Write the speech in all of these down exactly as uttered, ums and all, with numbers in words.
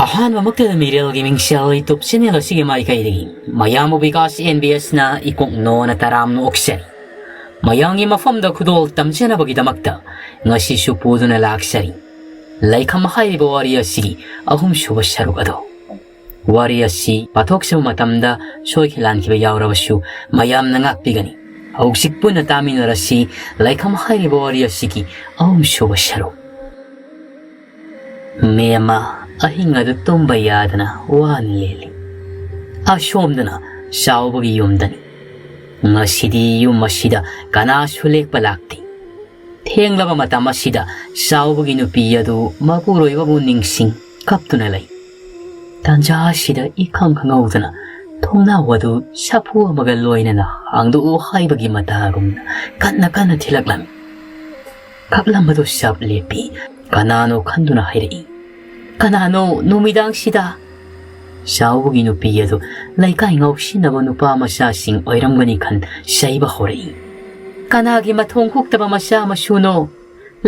ꯑꯍꯥꯟꯕꯃꯛꯇꯗ ꯃꯤꯔꯦꯜꯒꯤ ꯃꯤꯡꯁꯦꯜ YouTube channel ꯑꯁꯤꯒꯤ ꯃꯥꯏꯀꯩꯗꯒꯤ ꯃꯌꯥꯝꯕꯨ ꯕꯤꯀꯥꯁ ꯑꯦꯟ ꯕꯤ ꯑꯦꯁꯅ ꯏꯀꯣꯛꯅꯣꯅ ꯇꯔꯥꯝꯅ ꯑꯣꯛꯆꯔꯤ꯫ ꯃꯌꯥꯝꯒꯤ ꯃꯐꯝꯗ ꯈꯨꯗꯣꯜ ꯇꯝꯖꯅꯕꯒꯤꯗꯃꯛꯇ ꯉꯁꯤꯁꯨ ꯄꯨꯗꯨꯅ ꯂꯥꯛꯆꯔꯤ꯫ ꯂꯩꯈꯝ ꯍꯥꯏꯔꯤꯕ ꯋꯥꯔꯤ ꯑꯁꯤꯒꯤ ꯑꯍꯨꯝꯁꯨꯕ ꯁꯔꯨꯛ ꯑꯗꯣ꯫ ꯋꯥꯔꯤ ꯑꯁꯤ ꯄꯥꯊꯣꯛꯆꯕ ꯃꯇꯝꯗ ꯁꯣꯏꯈꯤ ꯂꯥꯟꯈꯤꯕ ꯌꯥꯎꯔꯕꯁꯨ ꯃꯌꯥꯝꯅ ꯉꯥꯛꯄꯤꯒꯅꯤ꯫ ꯍꯧꯖꯤꯛ ꯄꯨꯟꯅ ꯇꯥꯃꯤꯟꯅꯔꯁꯤ ꯂꯩꯈꯝ ꯍꯥꯏꯔꯤꯕ ꯋꯥꯔꯤ ꯑꯁꯤꯒꯤ ꯑꯍꯨꯝꯁꯨꯕ ꯁꯔꯨꯛ꯫ ꯃꯦꯝꯃ ꯑꯍꯤꯡ ꯑꯗꯨ ꯇꯨꯝꯕ ꯌꯥꯗꯅ ꯋꯥꯅ ꯂꯦꯜꯂꯤ꯫ ꯑꯁꯣꯝꯗꯅ ꯆꯥꯎꯕꯒꯤ ꯌꯨꯝꯗꯅꯤ꯫ ꯉꯁꯤꯗꯤ ꯌꯨꯝ ꯑꯁꯤꯗ ꯀꯅꯥꯁꯨ ꯂꯦꯛꯄ ꯂꯥꯛꯇꯦ꯫ ꯊꯦꯡꯂꯕ ꯃꯇꯝ ꯑꯁꯤꯗ ꯆꯥꯎꯕꯒꯤ ꯅꯨꯄꯤ ꯑꯗꯨ ꯃꯄꯨꯔꯣꯏꯕꯕꯨ ꯅꯤꯡꯁꯤꯡ ꯀꯞꯇꯨꯅ ꯂꯩ꯫ ꯇꯥꯟꯖꯥ ꯑꯁꯤꯗ ꯏꯈꯪ ꯈꯪꯍꯧꯗꯅ ꯊꯣꯡꯅꯥꯎ ꯑꯗꯨ ꯁꯥꯐꯨ ꯑꯃꯒ ꯂꯣꯏꯅꯅ ꯍꯥꯡꯗꯣꯛꯎ ꯍꯥꯏꯕꯒꯤ ꯃꯇꯥꯒꯨꯝꯅ ꯀꯟꯅ ꯀꯟꯅ ꯊꯤꯜꯂꯛꯂꯝꯃꯤ꯫ ꯀꯞꯂꯝꯕꯗꯨ ꯆꯞ ꯂꯦꯞꯄꯤ꯫ ꯀꯅꯥꯅꯣ ꯈꯟꯗꯨꯅ ꯍꯥꯏꯔꯛꯏ꯫ "ꯀꯅꯥꯅꯣ ꯅꯨꯃꯤꯗꯥꯡꯁꯤꯗ?" ꯆꯥꯎꯕꯒꯤ ꯅꯨꯄꯤ ꯑꯗꯨ ꯂꯩꯀꯥꯏ ꯉꯥꯎꯁꯤꯟꯅꯕ ꯅꯨꯄꯥ ꯃꯆꯥꯁꯤꯡ ꯑꯣꯏꯔꯝꯒꯅꯤ ꯈꯟ ꯆꯩꯕ ꯍꯧꯔꯛꯏ꯫ "ꯀꯅꯥꯒꯤ ꯃꯊꯣꯡ ꯍꯨꯛꯇꯕ ꯃꯆꯥ ꯃꯁꯨꯅꯣ?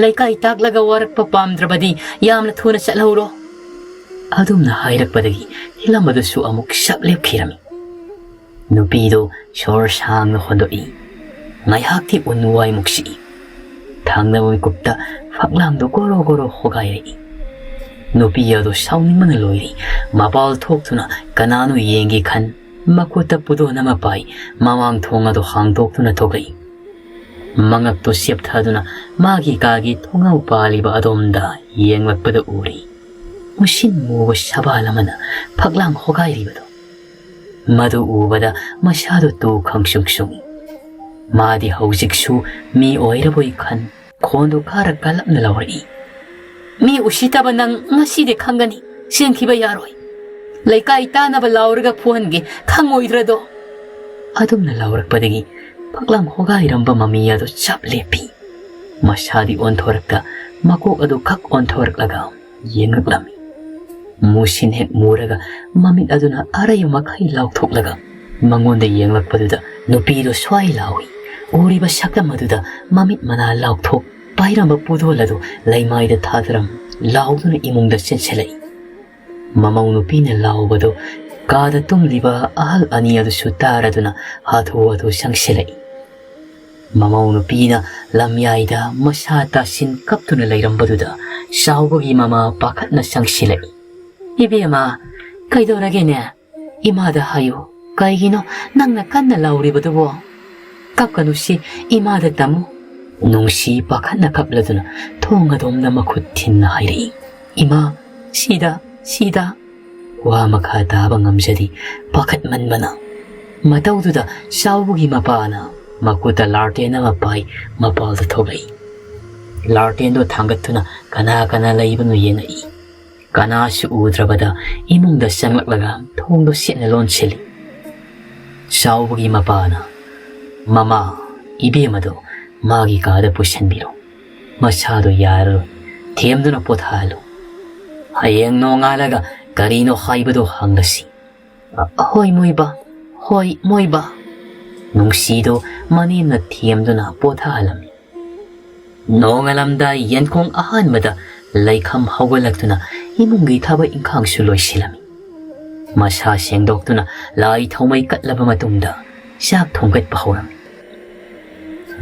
ꯂꯩꯀꯥꯏ ꯇꯥꯛꯂꯒ ꯋꯥꯔꯛꯄ ꯄꯥꯝꯗ꯭ꯔꯕꯗꯤ ꯌꯥꯝꯅ ꯊꯨꯅ ꯆꯠꯍꯧꯔꯣ"꯫ ꯑꯗꯨꯝꯅ ꯍꯥꯏꯔꯛꯄꯗꯒꯤ ꯍꯤꯂꯝꯕꯗꯨꯁꯨ ꯑꯃꯨꯛ ꯁꯞ ꯂꯦꯞꯈꯤꯔꯝꯃꯤ꯫ ꯅꯨꯄꯤꯗꯨ ꯁꯣꯔ ꯁꯥꯡꯅ ꯍꯣꯟꯗꯣꯛꯏ꯫ ꯉꯥꯏꯍꯥꯛꯇꯤ ꯎꯟ ꯋꯥꯏ ꯃꯨꯛꯁꯤꯛꯏ꯫ ꯊꯪꯅꯕ ꯃꯤꯀꯨꯞꯇ ꯐꯛꯂꯥꯡꯗꯨ ꯒꯣꯔꯣ ꯒꯣꯔꯣ ꯍꯣꯒꯥꯏꯔꯛꯏ꯫ ꯅꯨꯄꯤ ꯑꯗꯨ ꯁꯥꯎꯅꯤꯡꯕꯅ ꯂꯣꯏꯔꯤ꯫ ꯃꯄꯥꯜ ꯊꯣꯛꯇꯨꯅ ꯀꯅꯥꯅꯣ ꯌꯦꯡꯒꯦ ꯈꯟ ꯃꯈꯨꯠꯇ ꯄꯨꯗꯣꯟ ꯑꯃ ꯄꯥꯏ ꯃꯃꯥꯡ ꯊꯣꯡ ꯑꯗꯨ ꯍꯥꯡꯗꯣꯛꯇꯨꯅ ꯊꯣꯛꯂꯛꯏ꯫ ꯃꯉꯛꯇꯨ ꯁꯦꯞꯊꯗꯨꯅ ꯃꯥꯒꯤ ꯀꯥꯒꯤ ꯊꯣꯡꯅꯥꯎ ꯄꯥꯜꯂꯤꯕ ꯑꯗꯣꯝꯗ ꯌꯦꯡꯂꯛꯄꯗ ꯎꯔꯤ꯫ ꯃꯨꯁꯤꯟ ꯃꯨꯕ ꯁꯕꯥꯜ ꯑꯃꯅ ꯐꯛꯂꯥꯡ ꯍꯣꯒꯥꯏꯔꯤꯕꯗꯨ꯫ ꯃꯗꯨ ꯎꯕꯗ ꯃꯁꯥꯗꯨ ꯇꯨ ꯈꯪꯁꯨꯡ ꯁꯨꯡꯏ꯫ ꯃꯥꯗꯤ ꯍꯧꯖꯤꯛꯁꯨ ꯃꯤ ꯑꯣꯏꯔꯕꯣꯏ ꯈꯟ ꯈꯣꯟꯗꯨ ꯈꯔ ꯀꯜꯂꯞꯅ ꯂꯧꯔꯛꯏ꯫ "ꯃꯤ ꯎꯁꯤꯠꯇꯕ ꯅꯪ ꯉꯁꯤꯗꯤ ꯈꯪꯒꯅꯤ꯫ ꯆꯦꯟꯈꯤꯕ ꯌꯥꯔꯣꯏ꯫ ꯂꯩꯀꯥꯏ ꯇꯥꯅꯕ ꯂꯥꯎꯔꯒ ꯐꯨꯍꯟꯒꯦ, ꯈꯪꯉꯣꯏꯗ꯭ꯔꯗꯣ?" ꯑꯗꯨꯝꯅ ꯂꯥꯎꯔꯛꯄꯗꯒꯤ ꯐꯛꯂꯥꯡ ꯍꯣꯒꯥꯏꯔꯝꯕ ꯃꯃꯤ ꯑꯗꯨ ꯆꯞ ꯂꯦꯞꯄꯤ꯫ ꯃꯁꯥꯗꯤ ꯑꯣꯟꯊꯣꯔꯛꯇ ꯃꯀꯣꯛ ꯑꯗꯨ ꯈꯛ ꯑꯣꯟꯊꯣꯔꯛꯂꯒ ꯌꯦꯡꯂꯛꯂꯝꯃꯤ꯫ ꯃꯨꯁꯤꯟ ꯍꯦꯛ ꯃꯨꯔꯒ ꯃꯃꯤꯠ ꯑꯗꯨꯅ ꯑꯔꯩꯕ ꯃꯈꯩ ꯂꯥꯎꯊꯣꯛꯂꯒ ꯃꯉꯣꯟꯗ ꯌꯦꯡꯂꯛꯄꯗꯨꯗ ꯅꯨꯄꯤꯗꯨ ꯁ꯭ꯋꯥꯏ ꯂꯥꯎꯏ꯫ ꯎꯔꯤꯕ ꯁꯛꯇꯝ ꯑꯗꯨꯗ ꯃꯃꯤꯠ ꯃꯅꯥ ꯂꯥꯎꯊꯣꯛ ꯄꯥꯏꯔꯝꯕ ꯄꯨꯗꯣꯜ ꯑꯗꯨ ꯂꯩꯃꯥꯏꯗ ꯊꯥꯗꯔꯝ ꯂꯥꯎꯗꯨꯅ ꯏꯃꯨꯡꯗ ꯆꯦꯟꯁꯤꯜꯂꯛꯏ꯫ ꯃꯃꯧ ꯅꯨꯄꯤꯅ ꯂꯥꯎꯕꯗꯨ ꯀꯥꯗ ꯇꯨꯝꯂꯤꯕ ꯑꯍꯜ ꯑꯅꯤ ꯑꯗꯨꯁꯨ ꯇꯥꯔꯗꯨꯅ ꯍꯥꯊꯨ ꯍꯥꯊꯨ ꯆꯪꯁꯤꯜꯂꯛꯏ꯫ ꯃꯃꯧ ꯅꯨꯄꯤꯅ ꯂꯝꯌꯥꯏꯗ ꯃꯁꯥ ꯇꯥꯁꯤꯟ ꯀꯞꯇꯨꯅ ꯂꯩꯔꯝꯕꯗꯨꯗ ꯆꯥꯎꯕꯒꯤ ꯃꯃꯥ ꯄꯥꯈꯠꯅ ꯆꯪꯁꯤꯜꯂꯛꯏ꯫ "ꯏꯕꯦꯝꯃ, ꯀꯩꯗꯧꯔꯒꯦꯅꯦ? ꯏꯃꯥꯗ ꯍꯥꯏꯌꯨ, ꯀꯩꯒꯤꯅꯣ ꯅꯪꯅ ꯀꯟꯅ ꯂꯥꯎꯔꯤꯕꯗꯨꯕꯣ? ꯀꯞꯀꯅꯨꯁꯤ, ꯏꯃꯥꯗ ꯇꯝꯃꯨ꯫" ꯅꯨꯡꯁꯤ ꯄꯥꯈꯠꯅ ꯀꯞꯂꯗꯨꯅ ꯊꯣꯡ ꯑꯗꯣꯝꯗ ꯃꯈꯨꯠ ꯊꯤꯟꯅ ꯍꯥꯏꯔꯛꯏ꯫ "ꯏꯃꯥ, ꯁꯤꯗ, ꯁꯤꯗ꯫" ꯋꯥ ꯃꯈꯥ ꯇꯥꯕ ꯉꯝꯖꯗꯦ ꯄꯥꯈꯠꯃꯟꯕꯅ꯫ ꯃꯇꯧꯗꯨꯗ ꯆꯥꯎꯕꯒꯤ ꯃꯄꯥꯅ ꯃꯈꯨꯠꯇ ꯂꯥꯔꯇꯦꯟ ꯑꯃ ꯄꯥꯏ ꯃꯄꯥꯜꯗ ꯊꯣꯛꯂꯛꯏ꯫ ꯂꯥꯔꯇꯦꯟꯗꯣ ꯊꯥꯡꯒꯠꯇꯨꯅ ꯀꯅꯥ ꯀꯅꯥ ꯂꯩꯕꯅꯣ ꯌꯦꯡꯉꯛꯏ꯫ ꯀꯅꯥꯁꯨ ꯎꯗ꯭ꯔꯕꯗ ꯏꯃꯨꯡꯗ ꯆꯪꯂꯛꯂꯒ ꯊꯣꯡꯗꯣ ꯁꯦꯠꯅ ꯂꯣꯟꯁꯤꯜꯂꯤ꯫ ꯆꯥꯎꯕꯒꯤ ꯃꯄꯥꯅ, "ꯃꯃꯥ, ꯏꯕꯦꯝꯃꯗꯣ ꯃꯥꯒꯤ ꯀꯥꯗ ꯄꯨꯁꯤꯟꯕꯤꯔꯣ꯫ ꯃꯁꯥꯗꯣ ꯌꯥꯔꯔꯣꯏ꯫ ꯊꯦꯝꯗꯨꯅ ꯄꯣꯊꯥꯍꯜꯂꯨ꯫ ꯍꯌꯦꯡ ꯅꯣꯡꯉꯥꯜꯂꯒ ꯀꯔꯤꯅꯣ ꯍꯥꯏꯕꯗꯣ ꯍꯪꯂꯁꯤ꯫" "ꯑ, ꯍꯣꯏ ꯃꯣꯏꯕꯥ, ꯍꯣꯏ ꯃꯣꯏꯕꯥ꯫" ꯅꯨꯡꯁꯤꯗꯣ ꯃꯅꯦꯝꯅ ꯊꯦꯝꯗꯨꯅ ꯄꯣꯊꯥꯍꯜꯂꯝꯃꯤ꯫ ꯅꯣꯡꯉꯥꯜꯂꯝꯗꯥꯏ ꯌꯦꯟꯈꯣꯡ ꯑꯍꯥꯟꯕꯗ ꯂꯩꯈꯝ ꯍꯧꯒꯠꯂꯛꯇꯨꯅ ꯏꯃꯨꯡꯒꯤ ꯊꯕꯛ ꯏꯪꯈꯥꯡꯁꯨ ꯂꯣꯏꯁꯤꯜꯂꯝꯃꯤ꯫ ꯃꯁꯥ ꯁꯦꯡꯗꯣꯛꯇꯨꯅ ꯂꯥꯏ ꯊꯥꯎꯃꯩ ꯀꯠꯂꯕ ꯃꯇꯨꯡꯗ ꯆꯥꯛ ꯊꯣꯡꯒꯠꯄ ꯍꯧꯔꯝꯃꯤ꯫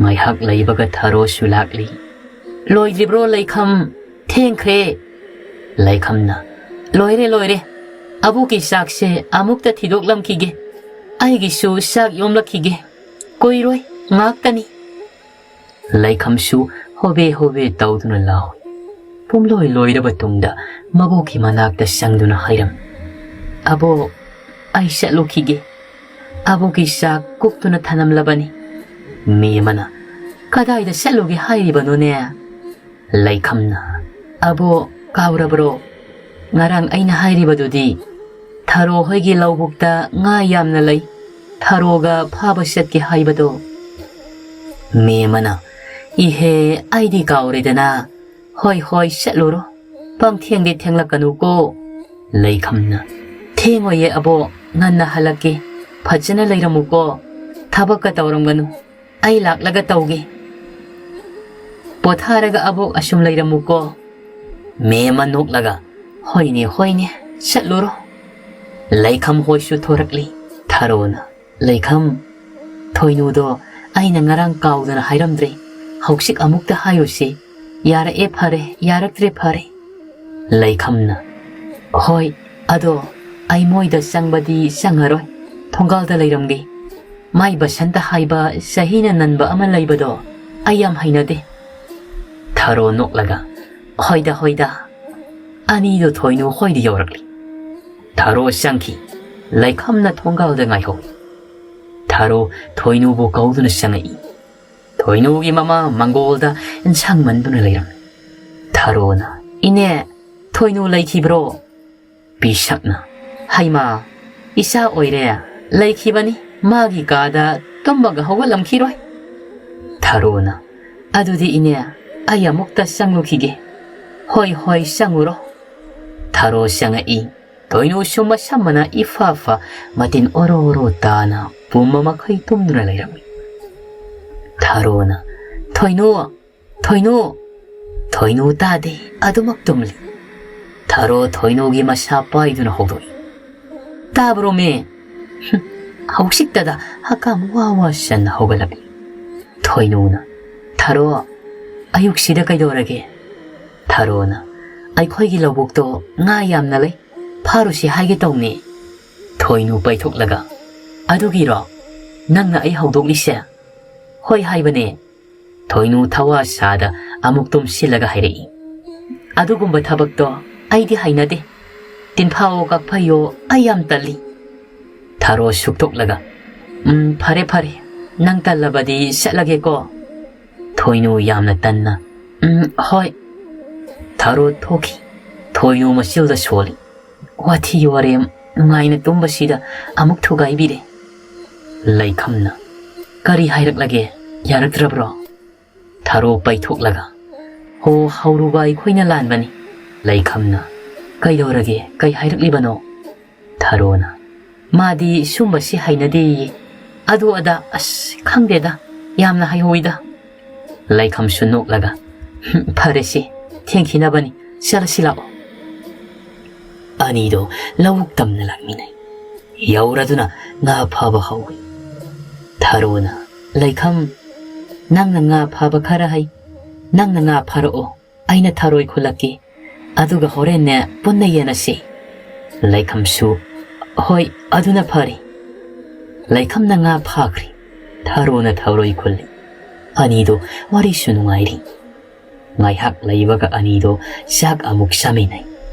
ꯉꯥꯏꯍꯥꯛ ꯂꯩꯕꯒ ꯊꯔꯣꯁꯨ ꯂꯥꯛꯂꯤ꯫ "ꯂꯣꯏꯗ꯭ꯔꯤꯕ꯭ꯔꯣ ꯂꯩꯈꯝ? ꯊꯦꯡꯈ꯭ꯔꯦ꯫" ꯂꯩꯈꯝꯅ, "ꯂꯣꯏꯔꯦ, ꯂꯣꯏꯔꯦ꯫ ꯑꯕꯣꯛꯀꯤ ꯆꯥꯛꯁꯦ ꯑꯃꯨꯛꯇ ꯊꯤꯗꯣꯛꯂꯝꯈꯤꯒꯦ꯫ ꯑꯩꯒꯤꯁꯨ ꯆꯥꯛ ꯌꯣꯝꯂꯛꯈꯤꯒꯦ꯫ ꯀꯨꯏꯔꯣꯏ, ꯉꯥꯛꯇꯅꯤ꯫" ꯂꯩꯈꯝꯁꯨ ꯍꯣꯕꯦ ꯍꯣꯕꯦ ꯇꯧꯗꯨꯅ ꯂꯥꯎꯏ꯫ ꯄꯨꯝꯂꯣꯏ ꯂꯣꯏꯔꯕ ꯇꯨꯡꯗ ꯃꯕꯣꯛꯀꯤ ꯃꯅꯥꯛꯇ ꯆꯪꯗꯨꯅ ꯍꯥꯏꯔꯝꯃꯤ, "ꯑꯕꯣꯛ, ꯑꯩ ꯆꯠꯂꯨꯈꯤꯒꯦ꯫ ꯑꯕꯣꯛꯀꯤ ꯆꯥꯛ ꯀꯨꯛꯇꯨꯅ ꯊꯅꯝꯂꯕꯅꯤ꯫" ꯃꯦꯃꯅ, "ꯀꯗꯥꯏꯗ ꯆꯠꯂꯨꯒꯦ ꯍꯥꯏꯔꯤꯕꯅꯣꯅꯦ?" ꯂꯩꯈꯝꯅ, "ꯑꯕꯣꯛ, ꯀꯥꯎꯔꯕ꯭ꯔꯣ? ꯉꯔꯥꯡ ꯑꯩꯅ ꯍꯥꯏꯔꯤꯕꯗꯨꯗꯤ, ꯊꯔꯣ ꯍꯣꯏꯒꯤ ꯂꯧꯕꯨꯛꯇ ꯉꯥ ꯌꯥꯝꯅ ꯂꯩ, ꯊꯔꯣꯒ ꯐꯥꯕ ꯆꯠꯀꯦ ꯍꯥꯏꯕꯗꯣ꯫" ꯃꯦꯃꯅ, "ꯏꯍꯦ, ꯑꯩꯗꯤ ꯀꯥꯎꯔꯦꯗꯅ꯫ ꯍꯣꯏ, ꯍꯣꯏ, ꯆꯠꯂꯨꯔꯣ꯫ ꯄꯪꯊꯦꯡꯗꯤ ꯊꯦꯡꯂꯛꯀꯅꯨꯀꯣ꯫" ꯂꯩꯈꯝꯅ, "ꯊꯦꯡꯉꯣꯏꯌꯦ ꯑꯕꯣꯛ, ꯉꯟꯅ ꯍꯜꯂꯛꯀꯦ꯫ ꯐꯖꯅ ꯂꯩꯔꯝꯃꯨꯀꯣ꯫ ꯊꯕꯛꯀ ꯇꯧꯔꯝꯒꯅꯨ꯫ ꯑꯩ ꯂꯥꯛꯂꯒ ꯇꯧꯒꯦ꯫ ꯄꯣꯊꯥꯔꯒ ꯑꯕꯣꯛ ꯑꯁꯨꯝ ꯂꯩꯔꯝꯃꯨꯀꯣ꯫" ꯃꯦꯃ ꯅꯣꯛꯂꯒ, "ꯍꯣꯏꯅꯦ, ꯍꯣꯏꯅꯦ, ꯆꯠꯂꯨꯔꯣ꯫ ꯂꯩꯈꯝ ꯍꯣꯏꯁꯨ ꯊꯣꯔꯛꯂꯤ꯫ ꯊꯔꯣꯅ, "ꯂꯩꯈꯝ, ꯊꯣꯏꯅꯨꯗꯣ ꯑꯩꯅ ꯉꯔꯥꯡ ꯀꯥꯎꯗꯅ ꯍꯥꯏꯔꯝꯗ꯭ꯔꯦ꯫ ꯍꯧꯖꯤꯛ ꯑꯃꯨꯛꯇ ꯍꯥꯏꯔꯨꯁꯤ꯫ ꯌꯥꯔꯛꯑꯦ ꯐꯔꯦ, ꯌꯥꯔꯛꯇ꯭ꯔꯦ ꯐꯔꯦ꯫" ꯂꯩꯈꯝꯅ, "ꯍꯣꯏ, ꯑꯗꯣ ꯑꯩ ꯃꯣꯏꯗ ꯆꯪꯕꯗꯤ ꯆꯪꯉꯔꯣꯏ꯫ ꯊꯣꯡꯒꯥꯜꯗ ꯂꯩꯔꯝꯒꯦ꯫ ꯃꯥꯏ ꯕꯁꯟꯇ ꯍꯥꯏꯕ ꯆꯍꯤꯅ ꯅꯟꯕ ꯑꯃ ꯂꯩꯕꯗꯣ ꯑꯩ ꯌꯥꯝ ꯍꯩꯅꯗꯦ꯫" ꯊꯔꯣ ꯅꯣꯛꯂꯒ, "ꯍꯣꯏꯗ, ꯍꯣꯏꯗ꯫" ꯑꯅꯤꯗꯣ ꯊꯣꯏꯅꯨ ꯍꯣꯏꯗ ꯌꯧꯔꯛꯂꯤ꯫ ꯊꯔꯣ ꯆꯪꯈꯤ꯫ ꯂꯩꯈꯝꯅ ꯊꯣꯡꯒꯥꯜꯗ ꯉꯥꯏꯍꯧꯏ꯫ ꯊꯔꯣ ꯊꯣꯏꯅꯨꯕꯨ ꯀꯧꯗꯨꯅ ꯆꯪꯉꯛꯏ꯫ ꯊꯣꯏꯅꯨꯒꯤ ꯃꯃꯥ ꯃꯪꯒꯣꯜꯗ ꯏꯟꯁꯥꯡ ꯃꯟꯗꯨꯅ ꯂꯩꯔꯝꯃꯤ꯫ ꯊꯔꯣꯅ, "ꯏꯅꯦ, ꯊꯣꯏꯅꯨ ꯂꯩꯈꯤꯕ꯭ꯔꯣ?" ꯄꯤꯁꯛꯅ, "ꯍꯩꯃꯥ, ꯏꯆꯥ ꯑꯣꯏꯔꯦ, ꯂꯩꯈꯤꯕꯅꯤ, ꯃꯥꯒꯤ ꯀꯥꯗ ꯇꯨꯝꯃꯒ ꯍꯧꯒꯠꯂꯝꯈꯤꯔꯣꯏ꯫" ꯊꯔꯣꯅ, "ꯑꯗꯨꯗꯤ ꯏꯅꯦ, ꯑꯩ ꯑꯃꯨꯛꯇ ꯆꯪꯉꯨꯈꯤꯒꯦ꯫" "ꯍꯣꯏ, ꯍꯣꯏ, ꯆꯪꯉꯨꯔꯣ꯫" ꯊꯔꯣ ꯆꯪꯉꯛꯏ꯫ ꯊꯣꯏꯅꯨꯁꯨ ꯃꯁꯝ ꯃꯅꯥ ꯏꯐꯥ ꯐꯥ, ꯃꯇꯤꯟ ꯑꯣꯔꯣ ꯑꯣꯔꯣ ꯇꯥꯅ ꯄꯨꯝꯕ ꯃꯈꯩ ꯇꯨꯝꯗꯨꯅ ꯂꯩꯔꯝꯃꯤ꯫ ꯊꯔꯣꯅ, "ꯊꯣꯏꯅꯨ, ꯊꯣꯏꯅꯨ!" ꯊꯣꯏꯅꯨ ꯇꯥꯗꯦ, ꯑꯗꯨꯃꯛ ꯇꯨꯝꯂꯤ꯫ ꯊꯔꯣ ꯊꯣꯏꯅꯨꯒꯤ ꯃꯁꯥ ꯄꯥꯏꯗꯨꯅ ꯍꯧꯗꯣꯛꯏ꯫ "ꯇꯥꯕ꯭ꯔꯣꯃꯤ?" "ꯍꯨꯝ, ꯍꯧꯖꯤꯛꯇꯗ ꯍꯀꯥꯝ ꯋꯥ ꯋꯥ ꯆꯟꯅ ꯍꯧꯒꯠꯂꯛꯂꯤ꯫" ꯊꯣꯏꯅꯨꯅ, "ꯊꯔꯣ, ꯑꯌꯨꯛꯁꯤꯗ ꯀꯩꯗꯧꯔꯒꯦ?" ꯊꯔꯣꯅ, "ꯑꯩꯈꯣꯏꯒꯤ ꯂꯧꯕꯨꯛꯇꯣ ꯉꯥ ꯌꯥꯝꯅ ꯂꯩ, ꯐꯥꯔꯨꯁꯤ ꯍꯥꯏꯒꯦ ꯇꯧꯅꯤ꯫" ꯊꯣꯏꯅꯨ ꯄꯩꯊꯣꯛꯂꯒ, "ꯑꯗꯨꯒꯤꯔꯣ ꯅꯪꯅ ꯑꯩ ꯍꯧꯗꯣꯛꯂꯤꯁꯦ?" "ꯍꯣꯏ ꯍꯥꯏꯕꯅꯦ꯫" ꯊꯣꯏꯅꯨ ꯊꯋꯥ ꯁꯥꯗ ꯑꯃꯨꯛ ꯇꯨꯝꯁꯤꯜꯂꯒ ꯍꯥꯏꯔꯛꯏ, "ꯑꯗꯨꯒꯨꯝꯕ ꯊꯕꯛꯇꯣ ꯑꯩꯗꯤ ꯍꯩꯅꯗꯦ꯫ ꯇꯤꯟꯐꯥꯋꯣ ꯀꯥꯛꯐꯩꯌꯣ, ꯑꯩ ꯌꯥꯝ ꯇꯜꯂꯤ꯫" ꯊꯔꯣ ꯁꯨꯛꯇꯣꯛꯂꯒ, "ꯎꯝ, ꯐꯔꯦ ꯐꯔꯦ, ꯅꯪ ꯇꯜꯂꯕꯗꯤ ꯆꯠꯂꯒꯦꯀꯣ꯫" ꯊꯣꯏꯅꯨ ꯌꯥꯝꯅ ꯇꯟꯅ, "ꯎꯝ, ꯍꯣꯏ꯫" ꯊꯔꯣ ꯊꯣꯛꯈꯤ꯫ ꯊꯣꯏꯅꯨ ꯃꯆꯤꯜꯗ ꯁꯣꯜꯂꯤ꯫ ꯋꯥꯊꯤ ꯋꯥꯔꯦꯝ ꯅꯨꯡꯉꯥꯏꯅ ꯇꯨꯝꯕꯁꯤꯗ ꯑꯃꯨꯛ ꯊꯨꯒꯥꯏꯕꯤꯔꯦ꯫ ꯂꯩꯈꯝꯅ, "ꯀꯔꯤ ꯍꯥꯏꯔꯛꯂꯒꯦ? ꯌꯥꯔꯛꯇ꯭ꯔꯕ꯭ꯔꯣ?" ꯊꯔꯣ ꯄꯩꯊꯣꯛꯂꯒ, "ꯍꯣ, ꯍꯧꯔꯨꯕ ꯑꯩꯈꯣꯏꯅ ꯂꯥꯟꯕꯅꯤ꯫" ꯂꯩꯈꯝꯅ, "ꯀꯩꯗꯧꯔꯒꯦ? ꯀꯩ ꯍꯥꯏꯔꯛꯂꯤꯕꯅꯣ?" ꯊꯔꯣꯅ, "ꯃꯥꯗꯤ ꯁꯨꯝꯕꯁꯤ ꯍꯩꯅꯗꯦꯌꯦ꯫ ꯑꯗꯨ ꯑꯗꯥ, ꯑꯁ, ꯈꯪꯗꯦꯗ, ꯌꯥꯝꯅ ꯍꯩꯍꯧꯏꯗ꯫" ꯂꯩꯈꯝꯁꯨ ꯅꯣꯛꯂꯒ, "ꯍꯨꯝ, ꯐꯔꯦꯁꯦ, ꯊꯦꯡꯈꯤꯅꯕꯅꯤ, ꯆꯠꯂꯁꯤ ꯂꯥꯛꯑꯣ꯫" ꯑꯅꯤꯗꯣ ꯂꯧꯕꯨꯛ ꯇꯝꯅ ꯂꯥꯛꯃꯤꯟꯅꯩ꯫ ꯌꯧꯔꯗꯨꯅ ꯉꯥ ꯐꯥꯕ ꯍꯧꯏ꯫ ꯊꯔꯣꯅ, "ꯂꯩꯈꯝ, ꯅꯪꯅ ꯉꯥ ꯐꯥꯕ ꯈꯔ ꯍꯩ, ꯅꯪꯅ ꯉꯥ ꯐꯥꯔꯛꯑꯣ, ꯑꯩꯅ ꯊꯔꯣꯏ ꯈꯨꯜꯂꯛꯀꯦ, ꯑꯗꯨꯒ ꯍꯣꯔꯦꯟꯅꯦ ꯄꯨꯟꯅ ꯌꯦꯟꯅꯁꯤ꯫" ꯂꯩꯈꯝꯁꯨ, "ꯍꯣꯏ, ꯑꯗꯨꯅ ꯐꯔꯦ꯫" ꯂꯩꯈꯝꯅ ꯉꯥ ꯐꯥꯈ꯭ꯔꯦ, ꯊꯔꯣꯅ ꯊꯔꯣꯏ ꯈꯨꯜꯂꯤ꯫ ꯑꯅꯤꯗꯣ ꯋꯥꯔꯤꯁꯨ ꯅꯨꯡꯉꯥꯏꯔꯤ꯫ ꯉꯥꯏꯍꯥꯛ ꯂꯩꯕꯒ ꯑꯅꯤꯗꯣ ꯆꯥꯛ ꯑꯃꯨꯛ ꯆꯥꯃꯤꯟꯅꯩ꯫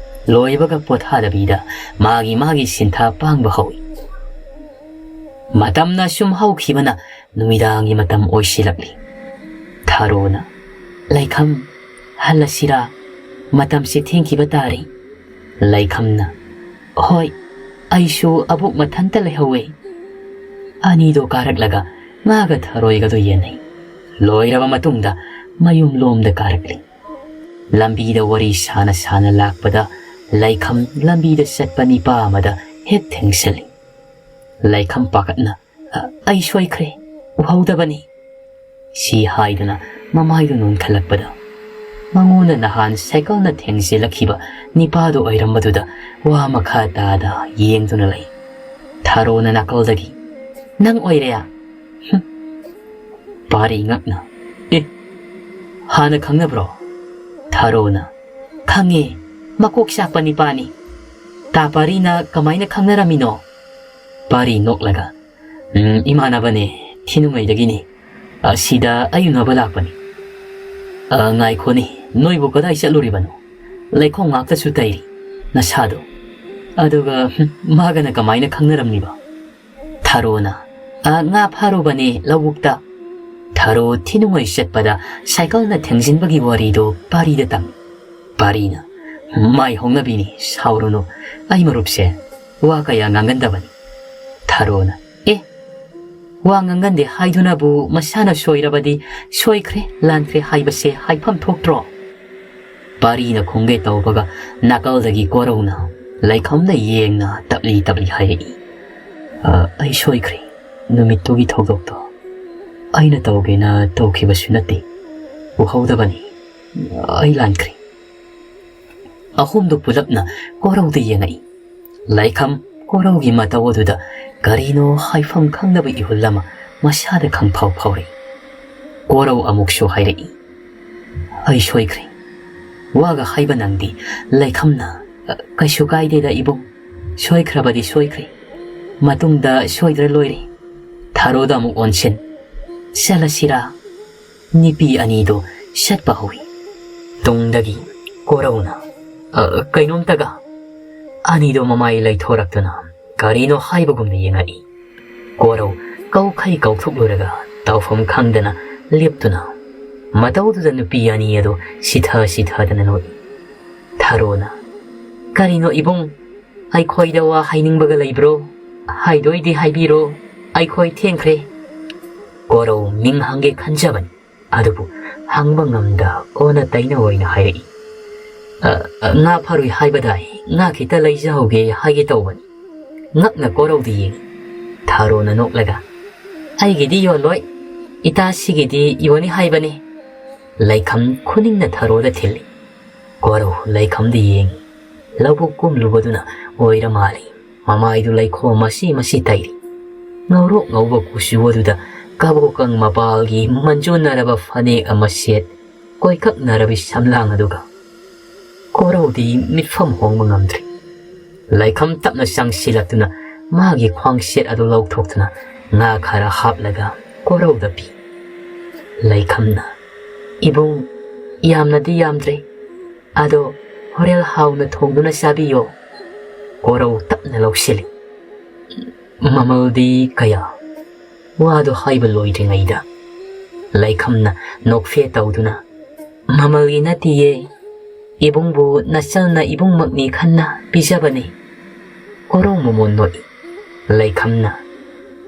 ꯂꯣꯏꯕꯒ ꯄꯣꯊꯥꯗꯕꯤꯗ ꯃꯥꯒꯤ ꯃꯥꯒꯤ ꯁꯤꯟꯊꯥ ꯄꯥꯡꯕ ꯍꯧꯏ꯫ ꯃꯇꯝꯅ ꯁꯨꯝ ꯍꯧꯈꯤꯕꯅ ꯅꯨꯃꯤꯗꯥꯡꯒꯤ ꯃꯇꯝ ꯑꯣꯏꯁꯤꯜꯂꯛꯂꯤ꯫ ꯊꯔꯣꯅ, "ꯂꯩꯈꯝ, ꯍꯜꯂꯁꯤꯔꯥ? ꯃꯇꯝꯁꯦ ꯊꯦꯡꯈꯤꯕ ꯇꯥꯔꯦ꯫" ꯂꯩꯈꯝꯅ, "ꯍꯣꯏ, ꯑꯩꯁꯨ ꯑꯕꯣꯛ ꯃꯊꯟꯇ ꯂꯩꯍꯧꯋꯦ꯫" ꯑꯅꯤꯗꯣ ꯀꯥꯔꯛꯂꯒ ꯉꯥꯒ ꯊꯔꯣꯏꯒꯗꯣ ꯌꯦꯟꯅꯩ꯫ ꯂꯣꯏꯔꯕ ꯃꯇꯨꯡꯗ ꯃꯌꯨꯝ ꯂꯣꯝꯗ ꯀꯥꯔꯛꯂꯤ꯫ ꯂꯝꯕꯤꯗ ꯋꯥꯔꯤ ꯁꯥꯅ ꯁꯥꯅ ꯂꯥꯛꯄꯗ ꯂꯩꯈꯝ ꯂꯝꯕꯤꯗ ꯆꯠꯄ ꯅꯤꯄꯥ ꯑꯃꯗ ꯍꯦꯛ ꯊꯦꯡꯁꯜꯂꯤ꯫ ꯂꯩꯈꯝ ꯄꯥꯈꯠꯅ, "ꯑ-, ꯑꯩ ꯁꯣꯏꯈ꯭ꯔꯦ, ꯎꯍꯧꯗꯕꯅꯤ꯫" ꯁꯤ ꯍꯥꯏꯗꯨꯅ ꯃꯃꯥꯏꯗꯨ ꯅꯣꯟꯈꯠꯂꯛꯄꯗ ꯃꯉꯣꯟꯗ ꯅꯍꯥꯟ ꯁꯥꯏꯀꯜꯅ ꯊꯦꯡꯖꯤꯜꯂꯛꯈꯤꯕ ꯅꯤꯄꯥꯗꯨ ꯑꯣꯏꯔꯝꯕꯗꯨꯗ ꯋꯥ ꯃꯈꯥ ꯇꯥꯗ ꯌꯦꯡꯗꯨꯅ ꯂꯩ꯫ ꯊꯔꯣꯅ ꯅꯥꯀꯜꯗꯒꯤ, "ꯅꯪ ꯑꯣꯏꯔꯦ?" ꯍꯨꯝ꯫ ꯄꯥꯔꯤ ꯉꯛꯅ, "ꯑꯦ, ꯍꯥꯟꯅ ꯈꯪꯅꯕ꯭ꯔꯣ?" ꯊꯔꯣꯅ, "ꯈꯪꯉꯦ, ꯃꯀꯣꯛ ꯆꯥꯛꯄ ꯅꯤꯄꯥꯅꯤ꯫" "ꯇꯥ ꯄꯥꯔꯤꯅ ꯀꯃꯥꯏꯅ ꯈꯪꯅꯔꯝꯃꯤꯅꯣ?" ꯄꯥꯔꯤ ꯅꯣꯛꯂꯒ, "ꯎꯝ, ꯏꯃꯥꯟꯅꯕꯅꯦ, ꯊꯤꯅꯨꯡꯉꯩꯗꯒꯤꯅꯤ꯫ ꯑꯁꯤꯗ ꯑꯩ ꯎꯅꯕ ꯂꯥꯛꯄꯅꯤ꯫" "ꯑ, ꯉꯥꯏꯈꯣꯅꯦ, ꯅꯣꯏꯕꯨ ꯀꯗꯥꯏ ꯆꯠꯂꯨꯔꯤꯕꯅꯣ? ꯂꯩꯈꯣꯝ ꯉꯥꯛꯇꯁꯨ ꯇꯩꯔꯤ ꯅꯁꯥꯗꯣ꯫ ꯑꯗꯨꯒ, ꯍꯨꯝ, ꯃꯥꯒꯅ ꯀꯃꯥꯏꯅ ꯈꯪꯅꯔꯝꯂꯤꯕ?" ꯊꯔꯣꯅ, "ꯑ, ꯉꯥ ꯐꯥꯔꯨꯕꯅꯦ ꯂꯧꯕꯨꯛꯇ꯫" ꯊꯔꯣ ꯊꯤꯅꯨꯡꯉꯩ ꯆꯠꯄꯗ ꯁꯥꯏꯀꯜꯅ ꯊꯦꯡꯖꯤꯟꯕꯒꯤ ꯋꯥꯔꯤꯗꯣ ꯄꯥꯔꯤꯗ ꯇꯝꯃꯤ꯫ ꯄꯥꯔꯤꯅ, "ꯃꯥꯏ ꯍꯧꯅꯕꯤꯅꯤ, ꯁꯥꯎꯔꯨꯅꯨ꯫ ꯑꯩ ꯃꯔꯨꯞꯁꯦ ꯋꯥ ꯀꯌꯥ ꯉꯥꯡꯒꯟꯗꯕꯅꯤ꯫" ꯊꯔꯣꯅ, "ꯑꯦ, ꯋꯥ ꯉꯥꯡꯒꯟꯗꯦ ꯍꯥꯏꯗꯨꯅꯕꯨ ꯃꯁꯥꯅ ꯁꯣꯏꯔꯕꯗꯤ ꯁꯣꯏꯈ꯭ꯔꯦ ꯂꯥꯟꯈ꯭ꯔꯦ ꯍꯥꯏꯕꯁꯦ ꯍꯥꯏꯐꯝ ꯊꯣꯛꯇ꯭ꯔꯣ?" ꯄꯥꯔꯤꯅ ꯈꯨꯝꯒꯦ ꯇꯧꯕꯒ ꯅꯥꯀꯜꯗꯒꯤ ꯀꯣꯔꯧꯅ ꯂꯩꯈꯝꯗ ꯌꯦꯡꯅ ꯇꯞꯂꯤ ꯇꯞꯂꯤ ꯍꯥꯏꯔꯛꯏ, "ꯑ, ꯑꯩ ꯁꯣꯏꯈ꯭ꯔꯦ꯫ ꯅꯨꯃꯤꯠꯇꯨꯒꯤ ꯊꯧꯗꯣꯛꯇꯣ ꯑꯩꯅ ꯇꯧꯒꯦꯅ ꯇꯧꯈꯤꯕꯁꯨ ꯅꯠꯇꯦ꯫ ꯎꯍꯧꯗꯕꯅꯤ꯫ ꯑꯩ ꯂꯥꯟꯈ꯭ꯔꯦ꯫" ꯑꯍꯨꯝꯗꯨ ꯄꯨꯂꯞꯅ ꯀꯣꯔꯧꯗ ꯌꯦꯡꯉꯛꯏ꯫ ꯂꯩꯈꯝ ꯀꯣꯔꯧꯒꯤ ꯃꯇꯧ ꯑꯗꯨꯗ ꯀꯔꯤꯅꯣ ꯍꯥꯏꯐꯝ ꯈꯪꯗꯕ ꯏꯍꯨꯜ ꯑꯃ ꯃꯁꯥꯗ ꯈꯪꯐꯥꯎ ꯐꯥꯎꯔꯛꯏ꯫ ꯀꯣꯔꯧ ꯑꯃꯨꯛꯁꯨ ꯍꯥꯏꯔꯛꯏ, "ꯑꯩ ꯁꯣꯏꯈ꯭ꯔꯦ꯫ ꯋꯥꯒ ꯍꯥꯏꯕ ꯅꯪꯗꯦ, ꯂꯩꯈꯝꯅ꯫ ꯀꯩꯁꯨ ꯀꯥꯏꯗꯦꯗ ꯏꯕꯨꯡ, ꯁꯣꯏꯈ꯭ꯔꯕꯗꯤ ꯁꯣꯏꯈ꯭ꯔꯦ꯫ ꯃꯇꯨꯡꯗ ꯁꯣꯏꯗ꯭ꯔ ꯂꯣꯏꯔꯦ꯫ ꯊꯥꯔꯣꯗ ꯑꯃꯨꯛ ꯑꯣꯟꯁꯤꯟ꯫ ꯆꯠꯂꯁꯤꯔꯥ?" ꯅꯨꯄꯤ ꯑꯅꯤꯗꯨ ꯆꯠꯄ ꯍꯧꯏ꯫ ꯇꯨꯡꯗꯒꯤ ꯀꯣꯔꯧꯅ, "ꯑ, ꯀꯩꯅꯣꯝꯇꯒ?" ꯑꯅꯤꯗꯨ ꯃꯃꯥꯏ ꯂꯩꯊꯣꯔꯛꯇꯨꯅ ꯀꯔꯤꯅꯣ ꯍꯥꯏꯕꯒꯨꯝꯅ ꯌꯦꯡꯉꯛꯏ꯫ ꯀꯣꯔꯧ ꯀꯧꯈꯩ ꯀꯧꯊꯣꯛꯂꯨꯔꯒ ꯇꯧꯐꯝ ꯈꯪꯗꯅ ꯂꯦꯞꯇꯨꯅ ꯃꯇꯧꯗꯨꯗ ꯅꯨꯄꯤ ꯑꯅꯤ ꯑꯗꯨ ꯁꯤꯊ ꯁꯤꯊꯗꯅ ꯅꯣꯛꯏ꯫ ꯊꯥꯔꯣꯅ, "ꯀꯔꯤꯅꯣ ꯏꯕꯨꯡ? ꯑꯩꯈꯣꯏꯗ ꯋꯥ ꯍꯥꯏꯅꯤꯡꯕꯒ ꯂꯩꯕ꯭ꯔꯣ? ꯍꯥꯏꯗꯣꯏꯗꯤ ꯍꯥꯏꯕꯤꯔꯣ, ꯑꯩꯈꯣꯏ ꯊꯦꯡꯈ꯭ꯔꯦ꯫" ꯀꯣꯔꯧ ꯃꯤꯡ ꯍꯪꯒꯦ ꯈꯟꯖꯕꯅꯤ, ꯑꯗꯨꯕꯨ ꯍꯪꯕ ꯉꯝꯗ ꯑꯣꯟꯅ ꯇꯩꯅ ꯑꯣꯏꯅ ꯍꯥꯏꯔꯛꯏ, "ꯑ, ꯑ, ꯉꯥ ꯐꯥꯔꯨꯏ ꯍꯥꯏꯕꯗꯥꯏ, ꯉꯥ ꯈꯤꯇ ꯂꯩꯖꯍꯧꯒꯦ ꯍꯥꯏꯒꯦ ꯇꯧꯕꯅꯤ꯫" ꯉꯛꯅ ꯀꯣꯔꯧꯗ ꯌꯦꯡꯉꯤ꯫ ꯊꯥꯔꯣꯅ ꯅꯣꯛꯂꯒ, "ꯑꯩꯒꯤꯗꯤ ꯌꯣꯜꯂꯣꯏ, ꯏꯇꯥꯁꯤꯒꯤꯗꯤ ꯌꯣꯟꯅꯤ ꯍꯥꯏꯕꯅꯤ꯫" ꯂꯩꯈꯝ ꯈꯨꯅꯤꯡꯅ ꯊꯥꯔꯣꯗ ꯊꯤꯜꯂꯤ꯫ ꯀꯣꯔꯧ ꯂꯩꯈꯝꯗ ꯌꯦꯡꯉꯤ꯫ ꯂꯧꯕꯨꯛ ꯀꯨꯝꯂꯨꯕꯗꯨꯅ ꯑꯣꯏꯔ ꯃꯥꯜꯂꯤ꯫ ꯃꯃꯥꯏꯗꯨ ꯂꯩꯈꯣꯝ ꯃꯁꯤ ꯃꯁꯤ ꯇꯩꯔꯤ꯫ ꯉꯧꯔꯣꯛ ꯉꯧꯕ ꯀꯨꯆꯨ ꯑꯗꯨꯗ ꯀꯕꯣꯀꯪ ꯃꯄꯥꯜꯒꯤ ꯃꯟꯖꯣꯟꯅꯔꯕ ꯐꯅꯦꯛ ꯑꯃ ꯁꯦꯠ, ꯀꯣꯏꯀꯛꯅꯔꯕꯤ ꯁꯝꯂꯥꯡ ꯑꯗꯨꯒ꯫ ꯀꯣꯔꯧꯗꯤ ꯃꯤꯠꯐꯝ ꯍꯣꯡꯕ ꯉꯝꯗ꯭ꯔꯤ꯫ ꯂꯩꯈꯝ ꯇꯞꯅ ꯆꯪꯁꯤꯜꯂꯛꯇꯨꯅ ꯃꯥꯒꯤ ꯈ꯭ꯋꯥꯡꯁꯦꯠ ꯑꯗꯨ ꯂꯧꯊꯣꯛꯇꯨꯅ ꯉꯥ ꯈꯔ ꯍꯥꯞꯂꯒ ꯀꯣꯔꯧꯗ ꯄꯤ꯫ ꯂꯩꯈꯝꯅ, "ꯏꯕꯨꯡ, ꯌꯥꯝꯅꯗꯤ ꯌꯥꯝꯗ꯭ꯔꯦ꯫ ꯑꯗꯣ ꯍꯣꯔꯦꯟ ꯍꯥꯎꯅ ꯊꯣꯡꯗꯨꯅ ꯆꯥꯕꯤꯌꯣ꯫" ꯀꯣꯔꯧ ꯇꯞꯅ ꯂꯧꯁꯤꯜꯂꯤ꯫ "ꯃꯃꯜꯗꯤ ꯀꯌꯥ?" ꯋꯥꯗꯨ ꯍꯥꯏꯕ ꯂꯣꯏꯗ꯭ꯔꯤꯉꯩꯗ ꯂꯩꯈꯝꯅ ꯅꯣꯛꯐꯦ ꯇꯧꯗꯨꯅ, "ꯃꯃꯜꯒꯤ ꯅꯠꯇꯤꯌꯦ, ꯏꯕꯨꯡꯕꯨ ꯅꯆꯜꯅ ꯏꯕꯨꯡꯃꯛꯅꯤ ꯈꯟꯅ ꯄꯤꯖꯕꯅꯤ꯫" ꯀꯣꯔꯧ ꯃꯃꯣꯟ ꯅꯣꯛꯏ꯫ ꯂꯩꯈꯝꯅ,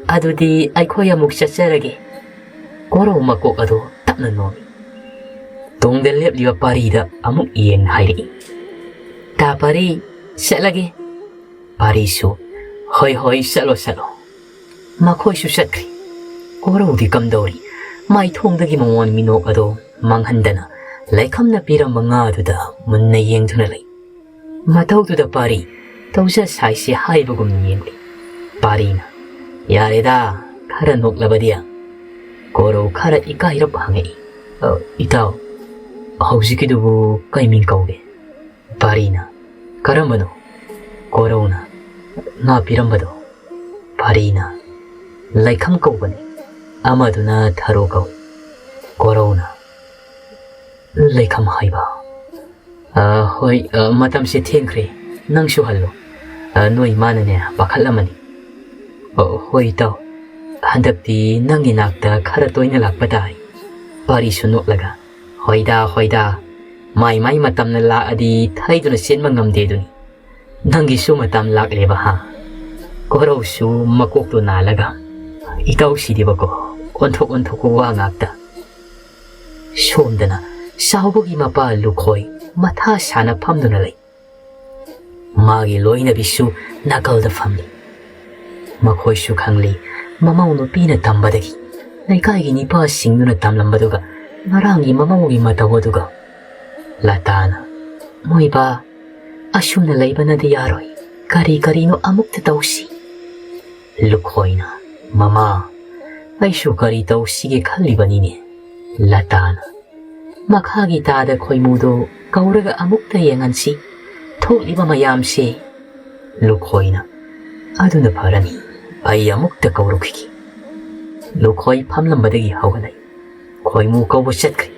"ꯑꯗꯨꯗꯤ ꯑꯩꯈꯣꯏ ꯑꯃꯨꯛ ꯆꯠꯆꯔꯒꯦ꯫" ꯀꯣꯔꯧ ꯃꯀꯣꯛ ꯑꯗꯨ ꯇꯞꯅ ꯅꯣꯝꯃꯤ꯫ ꯇꯨꯡꯗ ꯂꯦꯞꯂꯤꯕ ꯄꯥꯔꯤꯗ ꯑꯃꯨꯛ ꯌꯦꯡ ꯍꯥꯏꯔꯛꯏ, "ꯇꯥ ꯄꯥꯔꯤ, ꯆꯠꯂꯒꯦ꯫" ꯄꯥꯔꯤꯁꯨ, "ꯍꯣꯏ, ꯍꯣꯏ, ꯆꯠꯂꯣ, ꯆꯠꯂꯣ꯫" ꯃꯈꯣꯏꯁꯨ ꯆꯠꯈ꯭ꯔꯦ꯫ ꯀꯣꯔꯧꯗꯤ ꯀꯝꯗꯧꯔꯤ? ꯃꯥꯏꯊꯣꯡꯗꯒꯤ ꯃꯃꯣꯟ ꯃꯤꯅꯣꯛ ꯑꯗꯣ ꯃꯥꯡꯍꯟꯗꯅ ꯂꯩꯈꯝꯅ ꯄꯤꯔꯝꯕ ꯉꯥꯗꯨꯗ ꯃꯨꯟꯅ ꯌꯦꯡꯗꯨꯅ ꯂꯩ꯫ ꯃꯇꯧꯗꯨꯗ ꯄꯥꯔꯤ ꯇꯧꯖ ꯁꯥꯏꯁꯤ ꯍꯥꯏꯕꯒꯨꯝ ꯌꯦꯡꯂꯤ꯫ ꯄꯥꯔꯤꯅ, "ꯌꯥꯔꯦꯗ, ꯈꯔ ꯅꯣꯛꯂꯕꯗꯤ?" ꯀꯣꯔꯧ ꯈꯔ ꯏꯀꯥꯏꯔꯞ ꯍꯪꯉꯛꯏ꯫ "ꯑ, ꯏꯇꯥꯎ, ꯍꯧꯖꯤꯛꯀꯤꯗꯨꯕꯨ ꯀꯩ ꯃꯤꯡ ꯀꯧꯒꯦ?" ꯄꯥꯔꯤꯅ, "ꯀꯔꯝꯕꯅꯣ?" ꯀꯣꯔꯧꯅ, "ꯉꯥ ꯄꯤꯔꯝꯕꯗꯣ?" ꯄꯥꯔꯤꯅ, "ꯂꯩꯈꯝ ꯀꯧꯕꯅꯤ, ꯑꯃꯗꯨꯅ ꯊꯔꯣ ꯀꯧꯏ꯫" ꯀꯣꯔꯧꯅ, "ꯂꯩꯈꯝ ꯍꯥꯏꯕ? ꯑ, ꯍꯣꯏ, ꯑ, ꯃꯇꯝꯁꯦ ꯊꯦꯡꯈ꯭ꯔꯦ, ꯅꯪꯁꯨ ꯍꯜꯂꯣ꯫ ꯑ, ꯅꯣꯏ ꯏꯃꯥꯅꯅꯦ ꯄꯥꯈꯠꯂꯝꯃꯅꯤ꯫" "ꯑ, ꯍꯣꯏ ꯏꯇꯥꯎ, ꯍꯟꯗꯛꯇꯤ ꯅꯪꯒꯤ ꯅꯥꯛꯇ ꯈꯔ ꯇꯣꯏꯅ ꯂꯥꯛꯄ ꯇꯥꯏ꯫" ꯄꯥꯔꯤꯁꯨ ꯅꯣꯛꯂꯒ, "ꯍꯣꯏꯗ, ꯍꯣꯏꯗ, ꯃꯥꯏ ꯃꯥꯏ ꯃꯇꯝꯅ ꯂꯥꯛꯑꯗꯤ ꯊꯩꯗꯨꯅ ꯆꯦꯟꯕ ꯉꯝꯗꯦꯗꯨꯅꯤ꯫ ꯅꯪꯒꯤꯁꯨ ꯃꯇꯝ ꯂꯥꯛꯂꯦꯕ ꯍꯥ?" ꯀꯣꯔꯧꯁꯨ ꯃꯀꯣꯛꯇꯨ ꯅꯥꯜꯂꯒ, "ꯏꯇꯥꯎꯁꯤꯗꯤꯕꯀꯣ, ꯑꯣꯟꯊꯣꯛ ꯑꯣꯟꯊꯣꯛꯄ ꯋꯥ ꯉꯥꯛꯇ꯫" ꯁꯣꯝꯗꯅ ꯆꯥꯎꯕꯒꯤ ꯃꯄꯥ ꯂꯨꯈꯣꯏ ꯃꯊꯥ ꯁꯥꯅ ꯐꯝꯗꯨꯅ ꯂꯩ꯫ ꯃꯥꯒꯤ ꯂꯣꯏꯅꯕꯤꯁꯨ ꯅꯥꯀꯜꯗ ꯐꯝꯂꯤ꯫ ꯃꯈꯣꯏꯁꯨ ꯈꯪꯂꯤ, ꯃꯃꯧ ꯅꯨꯄꯤꯅ ꯇꯝꯕꯗꯒꯤ ꯂꯩꯀꯥꯏꯒꯤ ꯅꯤꯄꯥꯁꯤꯡꯗꯨꯅ ꯇꯝꯂꯝꯕꯗꯨꯒ ꯉꯔꯥꯡꯒꯤ ꯃꯃꯧꯒꯤ ꯃꯇꯧ ꯑꯗꯨꯒ꯫ ꯂꯇꯥꯅ, "ꯃꯣꯏꯕꯥ, ꯑꯁꯨꯝꯅ ꯂꯩꯕꯅꯗꯤ ꯌꯥꯔꯣꯏ, ꯀꯔꯤ ꯀꯔꯤꯅꯣ ꯑꯃꯨꯛꯇ ꯇꯧꯁꯤ꯫" ꯂꯨꯈꯣꯏꯅ, "ꯃꯃꯥ, ꯑꯩꯁꯨ ꯀꯔꯤ ꯇꯧꯁꯤꯒꯦ ꯈꯜꯂꯤꯕꯅꯤꯅꯦ꯫" ꯂꯇꯥꯅ, "ꯃꯈꯥꯒꯤ ꯇꯥꯗ ꯈꯣꯏꯃꯨꯗꯣ ꯀꯧꯔꯒ ꯑꯃꯨꯛꯇ ꯌꯦꯡꯍꯟꯁꯤ, ꯊꯣꯛꯂꯤꯕ ꯃꯌꯥꯝꯁꯦ꯫" ꯂꯨꯈꯣꯏꯅ, "ꯑꯗꯨꯅ ꯐꯔꯅꯤ, ꯑꯩ ꯑꯃꯨꯛꯇ ꯀꯧꯔꯨꯈꯤꯒꯦ꯫" ꯂꯨꯈꯣꯏ ꯐꯝꯂꯝꯕꯗꯒꯤ ꯍꯧꯒꯠꯂꯛꯏ꯫ ꯈꯣꯏꯃꯨ ꯀꯧꯕ ꯆꯠꯈ꯭ꯔꯦ꯫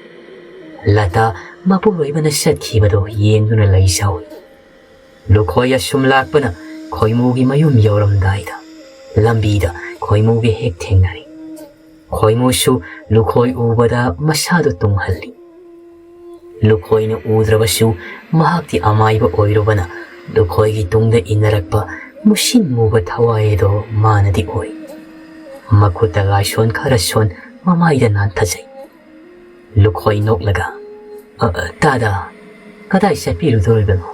ꯂꯇꯥ ꯃꯄꯨꯔꯣꯏꯕꯅ ꯆꯠꯈꯤꯕꯗꯣ ꯌꯦꯡꯗꯨꯅ ꯂꯩꯖꯍꯧꯏ꯫ ꯂꯨꯈꯣꯏ ꯑꯁꯨꯝ ꯂꯥꯛꯄꯅ ꯈꯣꯏꯃꯨꯒꯤ ꯃꯌꯨꯝ ꯌꯧꯔꯝꯗꯥꯏꯗ ꯂꯝꯕꯤꯗ ꯈꯣꯏꯃꯨꯒ ꯍꯦꯛ ꯊꯦꯡꯅꯔꯦ꯫ ꯈꯣꯏꯃꯨꯁꯨ ꯂꯨꯈꯣꯏ ꯎꯕꯗ ꯃꯁꯥꯗꯨ ꯇꯨꯡꯍꯜꯂꯤ꯫ ꯂꯨꯈꯣꯏꯅ ꯎꯗ꯭ꯔꯕꯁꯨ ꯃꯍꯥꯛꯇꯤ ꯑꯃꯥꯏꯕ ꯑꯣꯏꯔꯨꯕꯅ ꯂꯨꯈꯣꯏꯒꯤ ꯇꯨꯡꯗ ꯏꯟꯅꯔꯛꯄ ꯃꯨꯁꯤꯟ ꯃꯨꯕ ꯊꯋꯥꯏ ꯑꯗꯣ ꯃꯥꯅꯗꯤ ꯑꯣꯏ꯫ ꯃꯈꯨꯠꯇ ꯂꯥꯏꯁꯣꯟ ꯈꯔ ꯁꯣꯟ, ꯃꯃꯥꯏꯗ ꯅꯥꯟꯊꯖꯩ꯫ ꯂꯨꯈꯣꯏ ꯅꯣꯛꯂꯒ, "ꯑ, ꯑ, ꯇꯥꯗ, ꯀꯗꯥꯏ ꯆꯠꯄꯤꯔꯨꯗꯣꯔꯤꯕꯅꯣ?"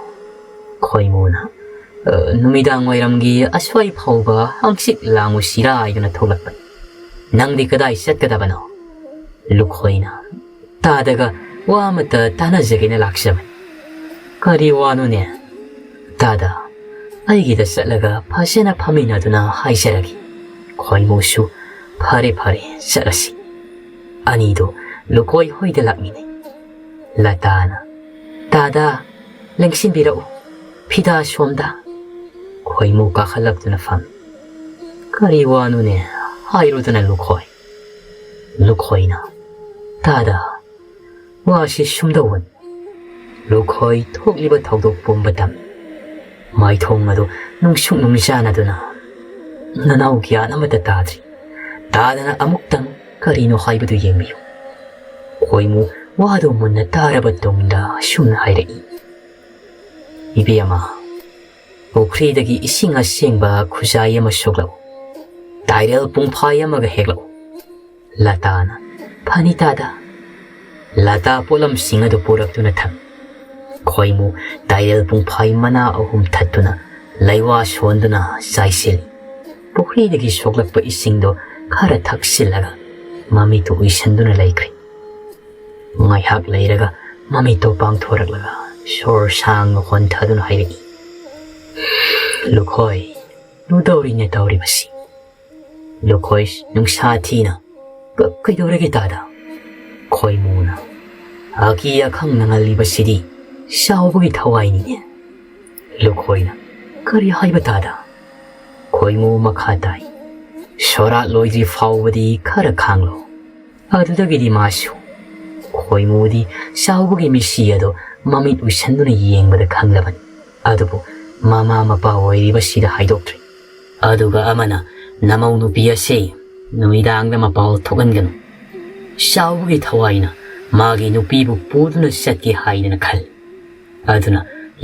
ꯈꯣꯏꯃꯨꯅ, "ꯑ, ꯅꯨꯃꯤꯗꯥꯡ ꯋꯥꯏꯔꯝꯒꯤ ꯑꯁ꯭ꯋꯥꯏ ꯐꯥꯎꯕ ꯍꯪꯆꯤꯠ ꯂꯥꯡꯉꯨꯁꯤꯔꯥ ꯍꯥꯏꯗꯨꯅ ꯊꯣꯛꯂꯛꯄꯅꯤ꯫ ꯅꯪꯗꯤ ꯀꯗꯥꯏ ꯆꯠꯀꯗꯕꯅꯣ?" ꯂꯨꯈꯣꯏꯅ, "ꯇꯥꯗꯒ ꯋꯥ ꯑꯃꯇ ꯇꯥꯟꯅꯖꯒꯦꯅ ꯂꯥꯛꯆꯕꯅꯤ꯫" "ꯀꯔꯤ ꯋꯥꯅꯣꯅꯦ?" "ꯇꯥꯗ, ꯑꯩꯒꯤꯗ ꯆꯠꯂꯒ ꯐꯖꯅ ꯐꯝꯃꯤꯟꯅꯗꯨꯅ ꯍꯥꯏꯖꯔꯒꯦ꯫" ꯈꯣꯏꯃꯨꯁꯨ "ꯐꯔꯦ, ꯐꯔꯦ, ꯆꯠꯂꯁꯤ꯫" ꯑꯅꯤꯗꯣ ꯂꯨꯈꯣꯏ ꯍꯣꯏꯗ ꯂꯥꯛꯃꯤꯟꯅꯩ꯫ ꯂꯇꯥꯅ, "ꯇꯥꯗ, ꯂꯦꯡꯁꯤꯟꯕꯤꯔꯛꯎ, ꯐꯤꯗꯥ ꯁꯣꯝꯗ꯫" ꯈꯣꯏꯃꯨ ꯀꯥꯈꯠꯂꯛꯇꯨꯅ ꯐꯝꯃꯤ꯫ "ꯀꯔꯤ ꯋꯥꯅꯣꯅꯦ? ꯍꯥꯏꯔꯨꯗꯅ, ꯂꯨꯈꯣꯏ꯫" ꯂꯨꯈꯣꯏꯅ, "ꯇꯥꯗ, ꯋꯥꯁꯤ ꯁꯨꯝꯗꯧꯕꯅꯤ꯫" ꯂꯨꯈꯣꯏ ꯊꯣꯛꯂꯤꯕ ꯊꯧꯗꯣꯛ ꯄꯨꯝꯕ ꯇꯝꯃꯤ꯫ ꯃꯥꯏꯊꯣꯡ ꯑꯗꯨ ꯅꯨꯡꯁꯨꯛ ꯅꯨꯡꯖꯥꯅꯗꯨꯅ, "ꯅꯅꯥꯎ ꯒ꯭ꯌꯥꯟ ꯑꯃꯠꯇ ꯇꯥꯗ꯭ꯔꯤ꯫ ꯇꯥꯗꯅ ꯑꯃꯨꯛꯇꯪ ꯀꯔꯤꯅꯣ ꯍꯥꯏꯕꯗꯨ ꯌꯦꯡꯕꯤꯌꯨ꯫" ꯈꯣꯏꯃꯨ ꯋꯥꯗꯨ ꯃꯨꯟꯅ ꯇꯥꯔꯕ ꯇꯨꯡꯗ ꯑꯁꯨꯝꯅ ꯍꯥꯏꯔꯛꯏ, "ꯏꯕꯦꯝꯃ, ꯄꯨꯈ꯭ꯔꯤꯗꯒꯤ ꯏꯁꯤꯡ ꯑꯁꯦꯡꯕ ꯈꯨꯖꯥꯏ ꯑꯃ ꯁꯣꯛꯂꯛꯎ꯫ ꯇꯥꯏꯔꯦꯜ ꯄꯨꯡꯐꯥꯏ ꯑꯃꯒ ꯍꯦꯛꯂꯛꯎ꯫" ꯂꯇꯥꯅ, "ꯐꯅꯤ ꯇꯥꯗ꯫" ꯂꯇꯥ ꯄꯣꯠꯂꯝꯁꯤꯡ ꯑꯗꯨ ꯄꯨꯔꯛꯇꯨꯅ ꯊꯝꯃꯤ꯫ ꯈꯣꯏꯃꯨ ꯇꯥꯏꯔꯦꯜ ꯄꯨꯡꯐꯥꯏ ꯃꯅꯥ ꯑꯍꯨꯝ ꯊꯠꯇꯨꯅ ꯂꯩꯋꯥ ꯁꯣꯟꯗꯨꯅ ꯆꯥꯏꯁꯤꯜꯂꯤ꯫ ꯄꯨꯈ꯭ꯔꯤꯗꯒꯤ ꯁꯣꯛꯂꯛꯄ ꯏꯁꯤꯡꯗꯣ ꯈꯔ ꯊꯛꯆꯤꯜꯂꯒ ꯃꯃꯤꯠꯇꯨ ꯎꯏꯁꯟꯗꯨꯅ ꯂꯩꯈ꯭ꯔꯦ꯫ ꯉꯥꯏꯍꯥꯛ ꯂꯩꯔꯒ ꯃꯃꯤꯠꯇꯣ ꯄꯥꯡꯊꯣꯔꯛꯂꯒ ꯁꯣꯔ ꯁꯥꯡꯅ ꯍꯣꯟꯊꯗꯨꯅ ꯍꯥꯏꯔꯛꯏ, "ꯂꯨꯈꯣꯏ, ꯂꯨꯗꯧꯔꯤꯅꯦ ꯇꯧꯔꯤꯕꯁꯤ꯫" ꯂꯨꯈꯣꯏ, ꯅꯨꯡꯁꯥ ꯊꯤꯅ, "ꯀ-, ꯀꯩꯗꯧꯔꯒꯦ ꯇꯥꯗ?" ꯈꯣꯏꯃꯨꯅ, "ꯑꯀꯤ ꯑꯈꯪ ꯅꯪꯍꯜꯂꯤꯕꯁꯤꯗꯤ ꯆꯥꯎꯕꯒꯤ ꯊꯋꯥꯏꯅꯤꯅꯦ꯫" ꯂꯨꯈꯣꯏꯅ, "ꯀꯔꯤ ꯍꯥꯏꯕ ꯇꯥꯗ?" ꯈꯣꯏꯃꯨ ꯃꯈꯥ ꯇꯥꯏ, "ꯁꯣꯔꯥꯠ ꯂꯣꯏꯗ꯭ꯔꯤ ꯐꯥꯎꯕꯗꯤ ꯈꯔ ꯈꯥꯡꯂꯣ꯫" ꯑꯗꯨꯗꯒꯤꯗꯤ ꯃꯥꯁꯨ ꯈꯣꯏꯃꯨꯗꯤ ꯆꯥꯎꯕꯒꯤ ꯃꯤꯁꯤ ꯑꯗꯣ ꯃꯃꯤꯠ ꯎꯏꯁꯟꯗꯨꯅ ꯌꯦꯡꯕꯗ ꯈꯪꯂꯕꯅꯤ꯫ ꯑꯗꯨꯕꯨ ꯃꯃꯥ ꯃꯄꯥ ꯑꯣꯏꯔꯤꯕꯁꯤꯗ ꯍꯥꯏꯗꯣꯛꯇ꯭ꯔꯤ꯫ ꯑꯗꯨꯒ ꯑꯃꯅ, "ꯅꯃꯧ ꯅꯨꯄꯤ ꯑꯁꯤ ꯅꯨꯃꯤꯗꯥꯡꯗ ꯃꯄꯥꯜ ꯊꯣꯛꯍꯟꯒꯅꯨ꯫ ꯆꯥꯎꯕꯒꯤ ꯊꯋꯥꯏꯅ ꯃꯥꯒꯤ ꯅꯨꯄꯤꯕꯨ ꯄꯨꯗꯨꯅ ꯆꯠꯀꯦ ꯍꯥꯏꯗꯅ ꯈꯜꯂꯤ꯫ ꯑꯗꯨꯅ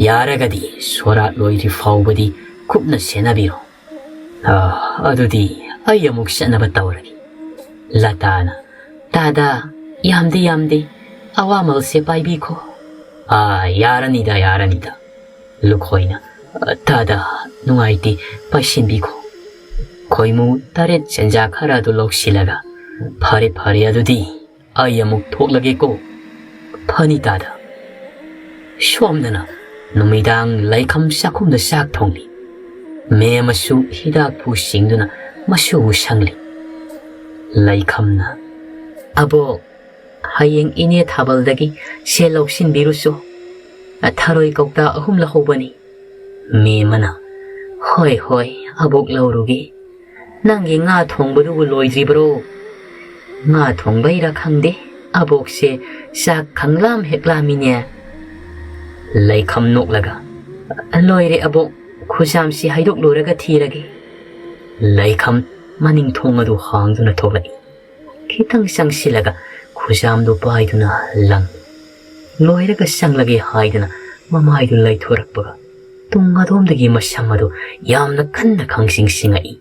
ꯌꯥꯔꯒꯗꯤ ꯁꯣꯔꯥꯠ ꯂꯣꯏꯗ꯭ꯔꯤ ꯐꯥꯎꯕꯗꯤ ꯀꯨꯞꯅ ꯁꯦꯟꯅꯕꯤꯔꯣ꯫ ꯑꯥ, ꯑꯗꯨꯗꯤ ꯑꯩ ꯑꯃꯨꯛ ꯆꯠꯅꯕ ꯇꯧꯔꯒꯦ꯫" ꯂꯇꯥꯅ, "ꯇꯥꯗ, ꯌꯥꯝꯗꯦ, ꯌꯥꯝꯗꯦ, ꯑꯋꯥꯃꯜꯁꯦ ꯄꯥꯏꯕꯤꯈꯣ꯫" "ꯑꯥ, ꯌꯥꯔꯅꯤꯗ, ꯌꯥꯔꯅꯤꯗ꯫" ꯂꯨꯈꯣꯏꯅ, "ꯇꯥꯗ, ꯅꯨꯡꯉꯥꯏꯇꯦ, ꯄꯥꯏꯁꯤꯟꯕꯤꯈꯣ꯫" ꯈꯣꯏꯃꯨ ꯇꯔꯦꯠ ꯆꯦꯟꯖꯥ ꯈꯔ ꯑꯗꯨ ꯂꯧꯁꯤꯜꯂꯒ, "ꯐꯔꯦ, ꯐꯔꯦ, ꯑꯗꯨꯗꯤ ꯑꯩ ꯑꯃꯨꯛ ꯊꯣꯛꯂꯒꯦꯀꯣ꯫" "ꯐꯅꯤ ꯇꯥꯗ꯫" ꯁꯣꯝꯗꯅ ꯅꯨꯃꯤꯗꯥꯡ ꯂꯩꯈꯝ ꯆꯥꯛꯈꯨꯝꯗ ꯆꯥꯛ ꯊꯣꯡꯂꯤ꯫ ꯃꯦꯝꯃꯁꯨ ꯍꯤꯗꯥꯛ ꯐꯨ ꯁꯤꯡꯗꯨꯅ ꯃꯁꯨꯕꯨ ꯁꯪꯂꯤ꯫ ꯂꯩꯈꯝꯅ, "ꯑꯕꯣꯛ, ꯍꯌꯦꯡ ꯏꯅꯦ ꯊꯥꯕꯜꯗꯒꯤ ꯁꯦ ꯂꯧꯁꯤꯟꯕꯤꯔꯨꯆꯣ꯫ ꯊꯔꯣꯏ ꯀꯧꯇꯥ ꯑꯍꯨꯝ ꯂꯧꯍꯧꯕꯅꯤ꯫" ꯃꯦꯝꯃꯅ, "ꯍꯣꯏ, ꯍꯣꯏ, ꯑꯕꯣꯛ ꯂꯧꯔꯨꯒꯦ꯫ ꯅꯪꯒꯤ ꯉꯥ ꯊꯣꯡꯕꯗꯨꯕꯨ ꯂꯣꯏꯗ꯭ꯔꯤꯕ꯭ꯔꯣ?" "ꯉꯥ ꯊꯣꯡꯕꯩꯔꯥ ꯈꯪꯗꯦ, ꯑꯕꯣꯛꯁꯦ ꯆꯥꯛ ꯈꯪꯂꯥꯝ ꯍꯦꯛ ꯂꯥꯝꯃꯤꯅꯦ꯫" ꯂꯩꯈꯝ ꯅꯣꯛꯂꯒ, "ꯂꯣꯏꯔꯦ ꯑꯕꯣꯛ, ꯈꯨꯖꯥꯝꯁꯤ ꯍꯩꯗꯣꯛꯂꯨꯔꯒ ꯊꯤꯔꯒꯦ꯫" ꯂꯩꯈꯝ ꯃꯅꯤꯡ ꯊꯣꯡ ꯑꯗꯨ ꯍꯥꯡꯗꯨꯅ ꯊꯣꯛꯂꯛꯏ꯫ ꯈꯤꯇꯪ ꯆꯪꯁꯤꯜꯂꯒ ꯈꯨꯖꯥꯝꯗꯨ ꯄꯥꯏꯗꯨꯅ ꯂꯪ꯫ ꯂꯣꯏꯔꯒ ꯆꯪꯂꯒꯦ ꯍꯥꯏꯗꯨꯅ ꯃꯃꯥꯏꯗꯨ ꯂꯩꯊꯣꯔꯛꯄꯒ ꯇꯨꯡ ꯑꯗꯣꯝꯗꯒꯤ ꯃꯁꯝ ꯑꯗꯨ ꯌꯥꯝꯅ ꯀꯟꯅ ꯈꯪꯁꯤꯡ ꯁꯤꯡꯉꯛꯏ꯫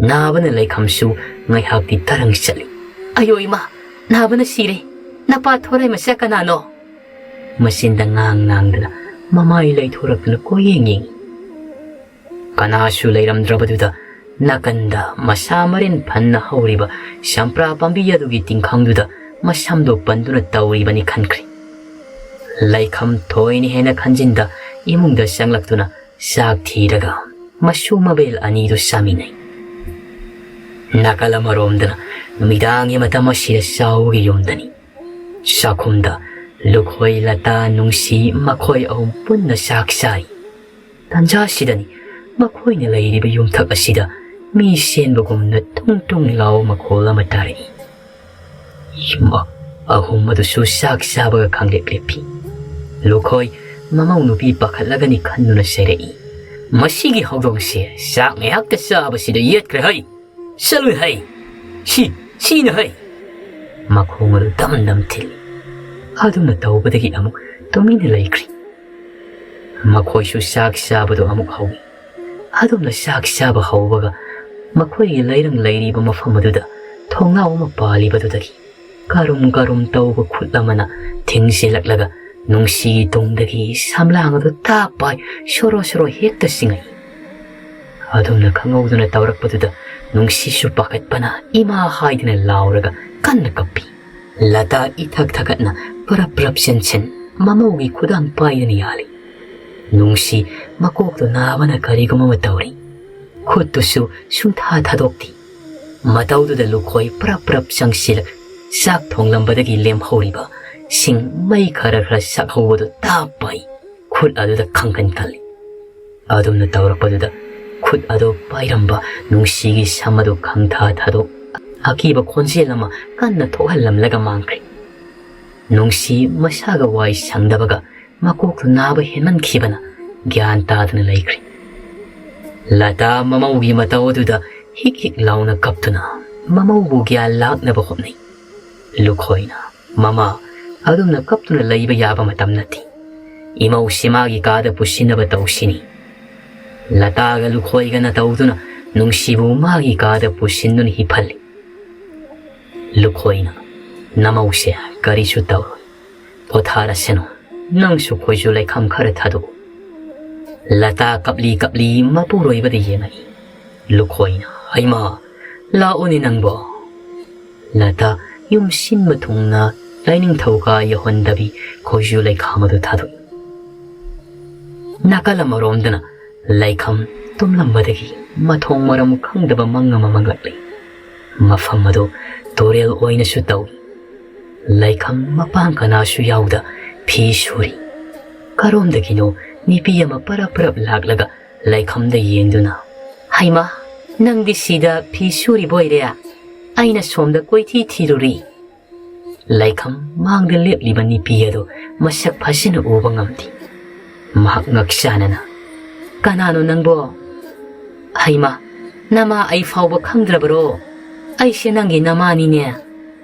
ꯅꯥꯕꯅ ꯂꯩꯈꯝꯁꯨ ꯉꯥꯏꯍꯥꯛꯇꯤ ꯇꯔꯪ ꯆꯠꯂꯤ꯫ "ꯑꯌꯣ ꯏꯃꯥ, ꯅꯥꯕꯅ ꯁꯤꯔꯦ꯫ ꯅꯄꯥ ꯊꯣꯔꯥꯏ ꯃꯆꯥ ꯀꯅꯥꯅꯣ?" ꯃꯆꯤꯟꯗ ꯉꯥꯡ ꯉꯥꯡꯗꯅ ꯃꯃꯥꯏ ꯂꯩꯊꯣꯔꯛꯇꯨꯅ ꯀꯣꯏꯌꯦꯡ ꯌꯦꯡꯉꯤ꯫ ꯀꯅꯥꯁꯨ ꯂꯩꯔꯝꯗ꯭ꯔꯕꯗꯨꯗ ꯅꯥꯀꯟꯗ ꯃꯁꯥ ꯃꯔꯦꯟ ꯐꯟꯅ ꯍꯧꯔꯤꯕ ꯆꯝꯄ꯭ꯔꯥ ꯄꯥꯝꯕꯤ ꯑꯗꯨꯒꯤ ꯇꯤꯡꯈꯪꯗꯨꯗ ꯃꯁꯝꯗꯣ ꯄꯟꯗꯨꯅ ꯇꯧꯔꯤꯕꯅꯤ ꯈꯟꯈ꯭ꯔꯦ꯫ ꯂꯩꯈꯝ ꯊꯣꯏꯅ ꯍꯦꯟꯅ ꯈꯟꯖꯤꯟꯗ ꯏꯃꯨꯡꯗ ꯆꯪꯂꯛꯇꯨꯅ ꯆꯥꯛ ꯊꯤꯔꯒ ꯃꯁꯨ ꯃꯕꯦꯜ ꯑꯅꯤꯗꯨ ꯆꯥꯃꯤꯟꯅꯩ꯫ ꯅꯥꯀꯜ ꯑꯃꯔꯣꯝꯗꯅ ꯅꯨꯃꯤꯗꯥꯡꯒꯤ ꯃꯇꯝ ꯑꯁꯤꯗ ꯆꯥꯎꯕꯒꯤ ꯌꯨꯝꯗꯅꯤ꯫ ꯆꯥꯛꯈꯨꯝꯗ ꯂꯨꯈꯣꯏ, ꯂꯇꯥ, ꯅꯨꯡꯁꯤ ꯃꯈꯣꯏ ꯑꯍꯨꯝ ꯄꯨꯟꯅ ꯆꯥꯛ ꯆꯥꯏ꯫ ꯇꯟꯖꯥꯁꯤꯗꯅꯤ ꯃꯈꯣꯏꯅ ꯂꯩꯔꯤꯕ ꯌꯨꯝꯊꯛ ꯑꯁꯤꯗ ꯃꯤ ꯆꯦꯟꯕꯒꯨꯝꯅ ꯇꯨꯡ ꯇꯨꯡ ꯂꯥꯎꯕ ꯃꯈꯣꯜ ꯑꯃ ꯇꯥꯔꯛꯏ꯫ ꯏꯃꯥ! ꯑꯍꯨꯝ ꯑꯗꯨꯁꯨ ꯆꯥꯛ ꯆꯥꯕꯒ ꯈꯪꯂꯦꯞ ꯂꯦꯞꯄꯤ꯫ ꯂꯨꯈꯣꯏ ꯃꯃꯧ ꯅꯨꯄꯤ ꯄꯥꯈꯠꯂꯒꯅꯤ ꯈꯟꯗꯨꯅ ꯆꯩꯔꯛꯏ꯫ "ꯃꯁꯤꯒꯤ ꯍꯧꯗꯣꯡꯁꯦ ꯆꯥꯛ ꯉꯥꯏꯍꯥꯛꯇ ꯆꯥꯕꯁꯤꯗ ꯌꯦꯠꯈ꯭ꯔꯦ ꯍꯩ! ꯆꯠꯂꯨ ꯍꯩ! ꯁꯤ, ꯁꯤꯅ ꯍꯩ!" ꯃꯈꯣꯡ ꯑꯗꯨ ꯗꯝ ꯗꯝ ꯊꯤꯜꯂꯤ꯫ ꯑꯗꯨꯝꯅ ꯇꯧꯕꯗꯒꯤ ꯑꯃꯨꯛ ꯇꯨꯃꯤꯟꯅ ꯂꯩꯈ꯭ꯔꯤ꯫ ꯃꯈꯣꯏꯁꯨ ꯆꯥꯛ ꯆꯥꯕꯗꯨ ꯑꯃꯨꯛ ꯍꯧꯏ꯫ ꯑꯗꯨꯝꯅ ꯆꯥꯛ ꯆꯥꯕ ꯍꯧꯕꯒ ꯃꯈꯣꯏꯒꯤ ꯂꯩꯔꯪ ꯂꯩꯔꯤꯕ ꯃꯐꯝ ꯑꯗꯨꯗ ꯊꯣꯡꯅꯥꯎ ꯑꯃ ꯄꯥꯜꯂꯤꯕꯗꯨꯗꯒꯤ ꯀꯔꯨꯝ ꯀꯔꯨꯝ ꯇꯧꯕ ꯈꯨꯠ ꯑꯃꯅ ꯊꯤꯡꯖꯤꯜꯂꯛꯂꯒ ꯅꯨꯡꯁꯤꯒꯤ ꯇꯨꯡꯗꯒꯤ ꯁꯝꯂꯥꯡ ꯑꯗꯨ ꯇꯥꯞ ꯄꯥꯏ ꯁꯣꯔꯣ ꯁꯣꯔꯣ ꯍꯦꯛꯇ ꯆꯤꯡꯉꯛꯏ꯫ ꯑꯗꯨꯝꯅ ꯈꯪꯍꯧꯗꯅ ꯇꯧꯔꯛꯄꯗꯨꯗ ꯅꯨꯡꯁꯤꯁꯨ ꯄꯥꯈꯠꯄꯅ ꯏꯃꯥ ꯍꯥꯏꯗꯨꯅ ꯂꯥꯎꯔꯒ ꯀꯟꯅ ꯀꯞꯄꯤ꯫ ꯂꯇꯥ ꯏꯊꯛ ꯊꯛꯀꯠꯅ ꯄꯔꯞ ꯄꯔꯞ ꯆꯦꯟ ꯆꯦꯟ ꯃꯃꯧꯒꯤ ꯈꯨꯗꯥꯡ ꯄꯥꯏꯗꯨꯅ ꯌꯥꯜꯂꯤ꯫ ꯅꯨꯡꯁꯤ ꯃꯀꯣꯛꯇꯨ ꯅꯥꯕꯅ ꯀꯔꯤꯒꯨꯝ ꯑꯃ ꯇꯧꯔꯤ꯫ ꯈꯨꯠꯇꯨꯁꯨ ꯁꯨꯡꯊꯥ ꯊꯥꯗꯣꯛꯇꯦ꯫ ꯃꯇꯧꯗꯨꯗ ꯂꯨꯈꯣꯏ ꯄ꯭ꯔꯞ ꯄ꯭ꯔꯞ ꯆꯪꯁꯤꯜꯂꯛ ꯆꯥꯛ ꯊꯣꯡꯂꯝꯕꯗꯒꯤ ꯂꯦꯝꯍꯧꯔꯤꯕ ꯁꯤꯡ ꯃꯩ ꯈꯔ ꯈꯔ ꯁꯛꯍꯧꯕꯗꯨ ꯇꯥꯞ ꯄꯥꯏ꯫ ꯈꯨꯠ ꯑꯗꯨꯗ ꯈꯪꯀꯟ ꯀꯜꯂꯤ꯫ ꯑꯗꯨꯝꯅ ꯇꯧꯔꯛꯄꯗꯨꯗ ꯈꯨꯠ ꯑꯗꯨ ꯄꯥꯏꯔꯝꯕ ꯅꯨꯡꯁꯤꯒꯤ ꯁꯝ ꯑꯗꯨ ꯈꯪꯊꯥ ꯊꯥꯗꯣꯛ ꯑꯀꯤꯕ ꯈꯣꯟꯖꯦꯜ ꯑꯃ ꯀꯟꯅ ꯊꯣꯛꯍꯜꯂꯝꯂꯒ ꯃꯥꯡꯈ꯭ꯔꯦ꯫ ꯅꯨꯡꯁꯤ ꯃꯁꯥꯒ ꯋꯥꯏ ꯁꯪꯗꯕꯒ ꯃꯀꯣꯛꯇꯨ ꯅꯥꯕ ꯍꯦꯟꯃꯟꯈꯤꯕꯅ ꯒ꯭ꯌꯥꯟ ꯇꯥꯗꯅ ꯂꯩꯈ꯭ꯔꯦ꯫ ꯂꯇꯥ ꯃꯃꯧꯒꯤ ꯃꯇꯧ ꯑꯗꯨꯗ ꯍꯤꯛ ꯍꯤꯛ ꯂꯥꯎꯅ ꯀꯞꯇꯨꯅ ꯃꯃꯧꯕꯨ ꯒ꯭ꯌꯥꯟ ꯂꯥꯛꯅꯕ ꯍꯣꯠꯅꯩ꯫ ꯂꯨꯈꯣꯏꯅ, "ꯃꯃꯥ, ꯑꯗꯨꯝꯅ ꯀꯞꯇꯨꯅ ꯂꯩꯕ ꯌꯥꯕ ꯃꯇꯝ ꯅꯠꯇꯦ꯫ ꯏꯃꯧꯁꯤ ꯃꯥꯒꯤ ꯀꯥꯗ ꯄꯨꯁꯤꯟꯅꯕ ꯇꯧꯁꯤꯅꯤ꯫" ꯂꯇꯥꯒ ꯂꯨꯈꯣꯏꯒꯅ ꯇꯧꯗꯨꯅ ꯅꯨꯡꯁꯤꯕꯨ ꯃꯥꯒꯤ ꯀꯥꯗ ꯄꯨꯁꯤꯟꯗꯨꯅ ꯍꯤꯞꯍꯜꯂꯤ꯫ ꯂꯨꯈꯣꯏꯅ, "ꯅꯃꯧꯁꯦ ꯀꯔꯤꯁꯨ ꯇꯧꯔꯣꯏ꯫ ꯄꯣꯊꯥꯔꯁꯅꯨ꯫ ꯅꯪꯁꯨ ꯈꯣꯏꯖꯨ ꯂꯩꯈꯥꯝ ꯈꯔ ꯊꯥꯗꯣꯛꯎ꯫" ꯂꯇꯥ ꯀꯞꯂꯤ ꯀꯞꯂꯤ ꯃꯄꯨꯔꯣꯏꯕꯗ ꯌꯦꯡꯉꯛꯏ꯫ ꯂꯨꯈꯣꯏꯅ, "ꯍꯩꯃꯥ, ꯂꯥꯛꯑꯣꯅꯦ ꯅꯪꯕꯣ꯫" ꯂꯇꯥ ꯌꯨꯝ ꯁꯤꯟꯕ ꯊꯨꯡꯅ ꯂꯥꯏꯅꯤꯡꯊꯧ ꯀꯥ ꯌꯧꯍꯟꯗꯕꯤ ꯈꯣꯏꯖꯨ ꯂꯩꯈꯥꯝ ꯑꯗꯨ ꯊꯥꯗꯣꯛꯏ꯫ ꯅꯥꯀꯜ ꯑꯃꯔꯣꯝꯗꯅ ꯂꯩꯈꯥꯝ ꯇꯨꯝꯂꯝꯕꯗꯒꯤ ꯃꯊꯣꯡ ꯃꯔꯝ ꯈꯪꯗꯕ ꯃꯪ ꯑꯃ ꯃꯪꯂꯛꯂꯤ꯫ ꯃꯐꯝ ꯑꯗꯨ ꯇꯨꯔꯦꯜ ꯑꯣꯏꯅꯁꯨ ꯇꯧꯏ꯫ ꯂꯩꯈꯥꯝ ꯃꯄꯥꯡ ꯀꯅꯥꯁꯨ ꯌꯥꯎꯗ ꯐꯤ ꯁꯨꯔꯤ꯫ ꯀꯔꯣꯝꯗꯒꯤꯅꯣ ꯅꯨꯄꯤ ꯑꯃ ꯄꯔꯞ ꯄꯔꯞ ꯂꯥꯛꯂꯒ ꯂꯩꯈꯥꯝꯗ ꯌꯦꯡꯗꯨꯅ, "ꯍꯩꯃꯥ, ꯅꯪꯗꯤ ꯁꯤꯗ ꯐꯤ ꯁꯨꯔꯤꯕ ꯑꯣꯏꯔꯦ? ꯑꯩꯅ ꯁꯣꯝꯗ ꯀꯣꯏꯊꯤ ꯊꯤꯔꯨꯔꯤ꯫" ꯂꯩꯈꯥꯝ ꯃꯥꯡꯗ ꯂꯦꯞꯂꯤꯕ ꯅꯨꯄꯤ ꯑꯗꯨ ꯃꯁꯛ ꯐꯖꯅ ꯎꯕ ꯉꯝꯗꯦ꯫ ꯃꯍꯥꯛ ꯉꯛꯆꯥꯅꯅ, "ꯀꯅꯥꯅꯣ ꯅꯪꯕꯣ?" "ꯍꯩꯃꯥ, ꯅꯃꯥ ꯑꯩ ꯐꯥꯎꯕ ꯈꯪꯗ꯭ꯔꯕꯔꯣ? ꯑꯩꯁꯦ ꯅꯪꯒꯤ ꯅꯃꯥꯅꯤꯅꯦ꯫"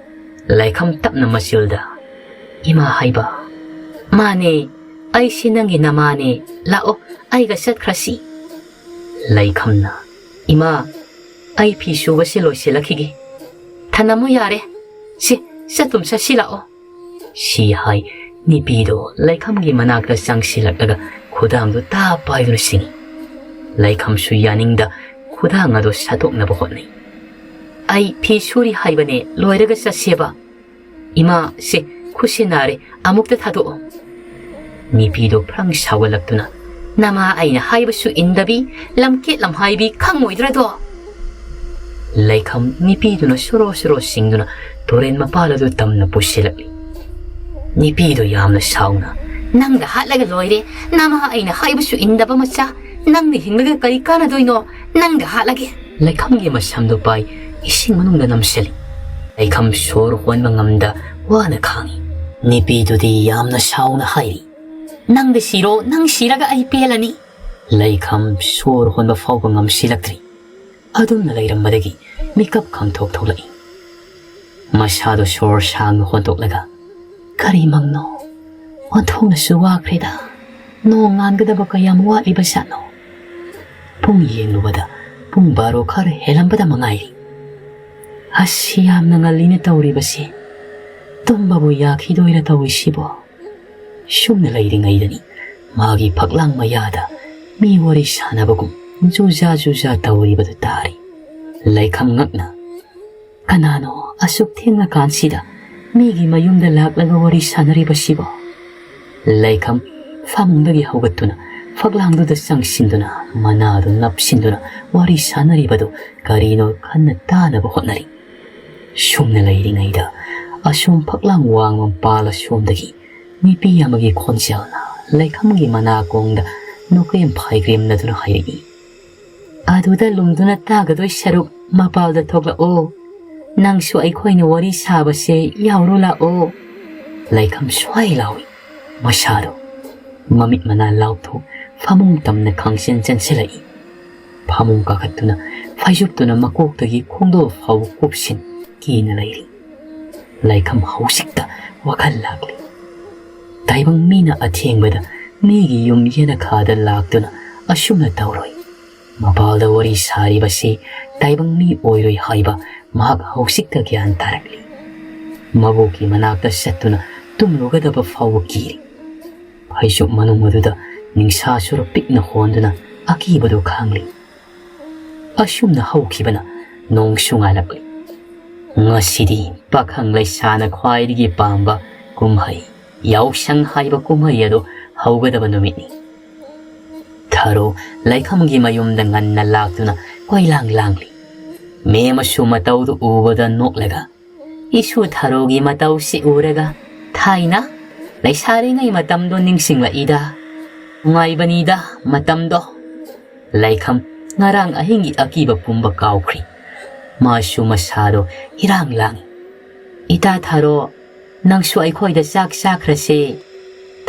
ꯂꯩꯈꯥꯝ ꯇꯞꯅ ꯃꯆꯤꯜꯗ, "ꯏꯃꯥ ꯍꯥꯏꯕ?" "ꯃꯥꯅꯦ, ꯑꯩꯁꯦ ꯅꯪꯒꯤ ꯅꯃꯥꯅꯦ꯫ ꯂꯥꯛꯑꯣ, ꯑꯩꯒ ꯆꯠꯈ꯭ꯔꯁꯤ꯫" ꯂꯩꯈꯥꯝꯅ, "ꯏꯃꯥ, ꯑꯩ ꯐꯤ ꯁꯨꯕꯁꯦ ꯂꯣꯏꯁꯤꯜꯂꯛꯈꯤꯒꯦ꯫ ꯊꯅꯝꯃꯨ ꯌꯥꯔꯦ꯫ ꯁꯤ, ꯆꯠꯇꯨꯝ ꯆꯠꯁꯤ ꯂꯥꯛꯑꯣ꯫" ꯁꯤ ꯍꯥꯏ ꯅꯨꯄꯤꯗꯣ ꯂꯩꯈꯥꯝꯒꯤ ꯃꯅꯥꯛꯇ ꯆꯪꯁꯤꯜꯂꯛꯂꯒ ꯈꯨꯗꯥꯡꯗꯣ ꯇꯥ ꯄꯥꯏꯗꯨꯅ ꯁꯤꯡꯏ꯫ ꯂꯩꯈꯥꯝꯁꯨ ꯌꯥꯅꯤꯡꯗ ꯈꯨꯗꯥꯡ ꯑꯗꯣ ꯁꯠꯇꯣꯛꯅꯕ ꯍꯣꯠꯅꯩ꯫ "ꯑꯩ ꯐꯤ ꯁꯨꯔꯤ ꯍꯥꯏꯕꯅꯦ, ꯂꯣꯏꯔꯒ ꯆꯠꯁꯦꯕ꯫" "ꯏꯃꯥ, ꯁꯦ, ꯈꯨꯠꯁꯤ ꯅꯥꯔꯦ, ꯑꯃꯨꯛꯇ ꯊꯥꯗꯣꯛꯑꯣ꯫" ꯅꯨꯄꯤꯗꯣ ꯐ꯭ꯔꯪ ꯁꯥꯎꯒꯠꯂꯛꯇꯨꯅ, ꯅꯃꯥ ꯑꯩꯅ ꯍꯥꯏꯕꯁꯨ ꯏꯟꯗꯕꯤ, ꯂꯝꯀꯦꯠ ꯂꯝꯍꯥꯏꯕꯤ ꯈꯪꯉꯣꯏꯗ꯭ꯔꯗꯣ? ꯂꯩꯈꯝ ꯅꯤꯄꯤꯗꯨꯅ ꯁꯣꯔꯣ ꯁꯣꯔꯣ ꯁꯤꯡꯗꯨꯅ ꯇꯨꯔꯦꯟ ꯃꯄꯥꯜ ꯑꯗꯨ ꯇꯝꯅ ꯄꯨꯁꯤꯜꯂꯛꯂꯤ꯫ ꯅꯤꯄꯤꯗꯨ ꯌꯥꯝꯅ ꯁꯥꯎꯅ, "ꯅꯪꯗ ꯍꯥꯠꯂꯒ ꯂꯣꯏꯔꯦ, ꯅꯃꯥ ꯑꯩꯅ ꯍꯥꯏꯕꯁꯨ ꯏꯟꯗꯕ ꯃꯆꯥ, ꯅꯪꯅ ꯍꯤꯡꯂꯒ ꯀꯔꯤ ꯀꯥꯟꯅꯗꯣꯏꯅꯣ? ꯅꯪꯗ ꯍꯥꯠꯂꯒꯦ!" ꯂꯩꯈꯝꯒꯤ ꯃꯁꯝꯗꯨ ꯄꯥꯏ ꯏꯁꯤꯡ ꯃꯅꯨꯡꯗ ꯅꯝꯁꯤꯜꯂꯤ꯫ ꯂꯩꯈꯝ ꯁꯣꯔ ꯍꯣꯟꯕ ꯉꯝꯗ ꯋꯥꯅ ꯈꯥꯡꯉꯤ꯫ ꯅꯤꯄꯤꯗꯨꯗꯤ ꯌꯥꯝꯅ ꯁꯥꯎꯅ ꯍꯥꯏꯔꯤ, "ꯅꯪꯗ ꯁꯤꯔꯣ, ꯅꯪ ꯁꯤꯔꯒ ꯑꯩ ꯄꯦꯜꯂꯅꯤ!" ꯂꯩꯈꯝ ꯁꯣꯔ ꯍꯣꯟꯕ ꯐꯥꯎꯕ ꯉꯝꯁꯤꯜꯂꯛꯇ꯭ꯔꯤ꯫ ꯑꯗꯨꯝꯅ ꯂꯩꯔꯝꯕꯗꯒꯤ ꯃꯤꯀꯞ ꯈꯪꯊꯣꯛ ꯊꯣꯛꯂꯛꯏ꯫ ꯃꯁꯥꯗꯣ ꯁꯣꯔ ꯁꯥꯡꯅ ꯍꯣꯟꯗꯣꯛꯂꯒ, "ꯀꯔꯤ ꯃꯪꯅꯣ? ꯑꯣꯟꯊꯣꯛꯅꯁꯨ ꯋꯥꯈ꯭ꯔꯦꯗ꯫ ꯅꯣꯡ ꯉꯥꯟꯒꯗꯕ ꯀꯌꯥꯝ ꯋꯥꯠꯂꯤꯕ ꯖꯥꯠꯅꯣ?" ꯄꯨꯡ ꯌꯦꯡꯂꯨꯕꯗ ꯄꯨꯡ ꯕꯥꯔꯣ ꯈꯔ ꯍꯦꯜꯂꯝꯕꯗ ꯃꯉꯥꯏꯔꯤ꯫ ꯑꯁ, ꯌꯥꯝꯅ ꯉꯜꯂꯤꯅ ꯇꯧꯔꯤꯕꯁꯤ꯫ ꯇꯨꯝꯕꯕꯨ ꯌꯥꯈꯤꯗꯣꯏꯔ ꯇꯧꯔꯤꯁꯤꯕꯣ? ꯁꯨꯝꯅ ꯂꯩꯔꯤꯉꯩꯗꯅꯤ ꯃꯥꯒꯤ ꯐꯛꯂꯥꯡ ꯃꯌꯥꯗ ꯃꯤ ꯋꯥꯔꯤ ꯁꯥꯟꯅꯕꯒꯨꯝ ꯖꯨꯖꯥ ꯖꯨꯖꯥ ꯇꯧꯔꯤꯕꯗꯨ ꯇꯥꯔꯤ꯫ ꯂꯩꯈꯝ ꯉꯛꯅ, "ꯀꯅꯥꯅꯣ ꯑꯁꯨꯛ ꯊꯦꯡꯂꯀꯥꯟꯁꯤꯗ ꯃꯤꯒꯤ ꯃꯌꯨꯝꯗ ꯂꯥꯛꯂꯒ ꯋꯥꯔꯤ ꯁꯥꯟꯅꯔꯤꯕꯁꯤꯕꯣ?" ꯂꯩꯈꯝ ꯐꯃꯨꯡꯗꯒꯤ ꯍꯧꯒꯠꯇꯨꯅ ꯐꯛꯂꯥꯡꯗꯨꯗ ꯆꯪꯁꯤꯟꯗꯨꯅ ꯃꯅꯥꯗꯨ ꯅꯞꯁꯤꯟꯗꯨꯅ ꯋꯥꯔꯤ ꯁꯥꯟꯅꯔꯤꯕꯗꯨ ꯀꯔꯤꯅꯣ ꯈꯟꯅ ꯇꯥꯅꯕ ꯍꯣꯠꯅꯔꯤ꯫ ꯁꯨꯝꯅ ꯂꯩꯔꯤꯉꯩꯗ ꯑꯁꯣꯝ ꯐꯛꯂꯥꯡ ꯋꯥꯡꯃ ꯃꯄꯥꯜ ꯑꯁꯣꯝꯗꯒꯤ ꯅꯨꯄꯤ ꯑꯃꯒꯤ ꯈꯣꯟꯖꯦꯜꯅ ꯂꯩꯈꯝꯒꯤ ꯃꯅꯥꯀꯣꯡꯗ ꯅꯣꯀꯦꯝ ꯐꯥꯏꯒ꯭ꯔꯦꯝꯅꯗꯨꯅ ꯍꯥꯏꯔꯛꯏ, "ꯑꯗꯨꯗ ꯂꯨꯝꯗꯨꯅ ꯇꯥꯒꯗꯣꯏ ꯁꯔꯨꯛ ꯃꯄꯥꯜꯗ ꯊꯣꯛꯂꯛꯑꯣ꯫ ꯅꯪꯁꯨ ꯑꯩꯈꯣꯏꯅ ꯋꯥꯔꯤ ꯁꯥꯕꯁꯦ ꯌꯥꯎꯔꯨ ꯂꯥꯛꯑꯣ꯫" ꯂꯩꯈꯝ ꯁ꯭ꯋꯥꯏ ꯂꯥꯎꯏ꯫ ꯃꯁꯥꯗꯣ ꯃꯃꯤꯠ ꯃꯅꯥ ꯂꯥꯎꯊꯣꯛ ꯐꯃꯨꯡ ꯇꯝꯅ ꯈꯪꯆꯦꯟ ꯆꯦꯟꯁꯤꯜꯂꯛꯏ꯫ ꯐꯃꯨꯡ ꯀꯥꯈꯠꯇꯨꯅ ꯐꯩꯖꯨꯞꯇꯨꯅ ꯃꯀꯣꯛꯇꯒꯤ ꯈꯣꯡꯗꯣꯜ ꯐꯥꯎꯕ ꯀꯨꯞꯁꯤꯟ ꯀꯤꯅ ꯂꯩꯔꯤ꯫ ꯂꯩꯈꯝ ꯍꯧꯖꯤꯛꯇ ꯋꯥꯈꯜ ꯂꯥꯛꯂꯤ꯫ ꯇꯥꯏꯕꯪ ꯃꯤꯅ ꯑꯊꯦꯡꯕꯗ ꯃꯤꯒꯤ ꯌꯨꯝ ꯌꯦꯅꯈꯥꯗ ꯂꯥꯛꯇꯨꯅ ꯑꯁꯨꯝꯅ ꯇꯧꯔꯣꯏ꯫ ꯃꯄꯥꯜꯗ ꯋꯥꯔꯤ ꯁꯥꯔꯤꯕꯁꯤ ꯇꯥꯏꯕꯪ ꯃꯤ ꯑꯣꯏꯔꯣꯏ ꯍꯥꯏꯕ ꯃꯍꯥꯛ ꯍꯧꯖꯤꯛꯇ ꯒ꯭ꯌꯥꯟ ꯇꯥꯔꯛꯂꯤ꯫ ꯃꯕꯣꯛꯀꯤ ꯃꯅꯥꯛꯇ ꯆꯠꯇꯨꯅ ꯇꯨꯝꯂꯨꯒꯗꯕ ꯐꯥꯎꯕ ꯀꯤꯔꯤ꯫ ꯐꯩꯖꯨꯞ ꯃꯅꯨꯡ ꯑꯗꯨꯗ ꯅꯤꯡꯁꯥ ꯁꯨꯔ ꯄꯤꯛꯅ ꯍꯣꯟꯗꯨꯅ ꯑꯀꯤꯕꯗꯨ ꯈꯥꯡꯂꯤ꯫ ꯑꯁꯨꯝꯅ ꯍꯧꯈꯤꯕꯅ ꯅꯣꯡꯁꯨ ꯉꯥꯜꯂꯛꯂꯤ꯫ ꯉꯁꯤꯗꯤ ꯄꯥꯈꯪ ꯂꯩꯁꯥꯅ ꯈ꯭ꯋꯥꯏꯗꯒꯤ ꯄꯥꯝꯕ ꯀꯨꯝꯍꯩ, ꯌꯥꯎꯁꯪ ꯍꯥꯏꯕ ꯀꯨꯝꯍꯩ ꯑꯗꯨ ꯍꯧꯒꯗꯕ ꯅꯨꯃꯤꯠꯅꯤ꯫ ꯊꯔꯣ ꯂꯩꯈꯝꯒꯤ ꯃꯌꯨꯝꯗ ꯉꯟꯅ ꯂꯥꯛꯇꯨꯅ ꯀꯣꯏꯂꯥꯡ ꯂꯥꯡꯂꯤ꯫ ꯃꯦꯝ ꯃꯁꯨ ꯃꯇꯧꯗꯨ ꯎꯕꯗ ꯅꯣꯛꯂꯒ, "ꯏꯁꯨ ꯊꯔꯣꯒꯤ ꯃꯇꯧꯁꯤ ꯎꯔꯒ ꯊꯥꯏꯅ ꯂꯩꯁꯥꯔꯤꯉꯩ ꯃꯇꯝꯗꯣ ꯅꯤꯡꯁꯤꯡꯂꯛꯏꯗ꯫ ꯅꯨꯡꯉꯥꯏꯕꯅꯤꯗ ꯃꯇꯝꯗꯣ꯫" ꯂꯩꯈꯝ ꯉꯔꯥꯡ ꯑꯍꯤꯡꯒꯤ ꯑꯀꯤꯕ ꯄꯨꯝꯕ ꯀꯥꯎꯈ꯭ꯔꯤ꯫ ꯃꯥꯁꯨ ꯃꯁꯥꯗꯣ ꯏꯔꯥꯡ ꯂꯥꯡꯏ꯫ "ꯏꯇꯥ ꯊꯔꯣ, ꯅꯪꯁꯨ ꯑꯩꯈꯣꯏꯗ ꯆꯥꯛ ꯆꯥꯈ꯭ꯔꯁꯦ꯫"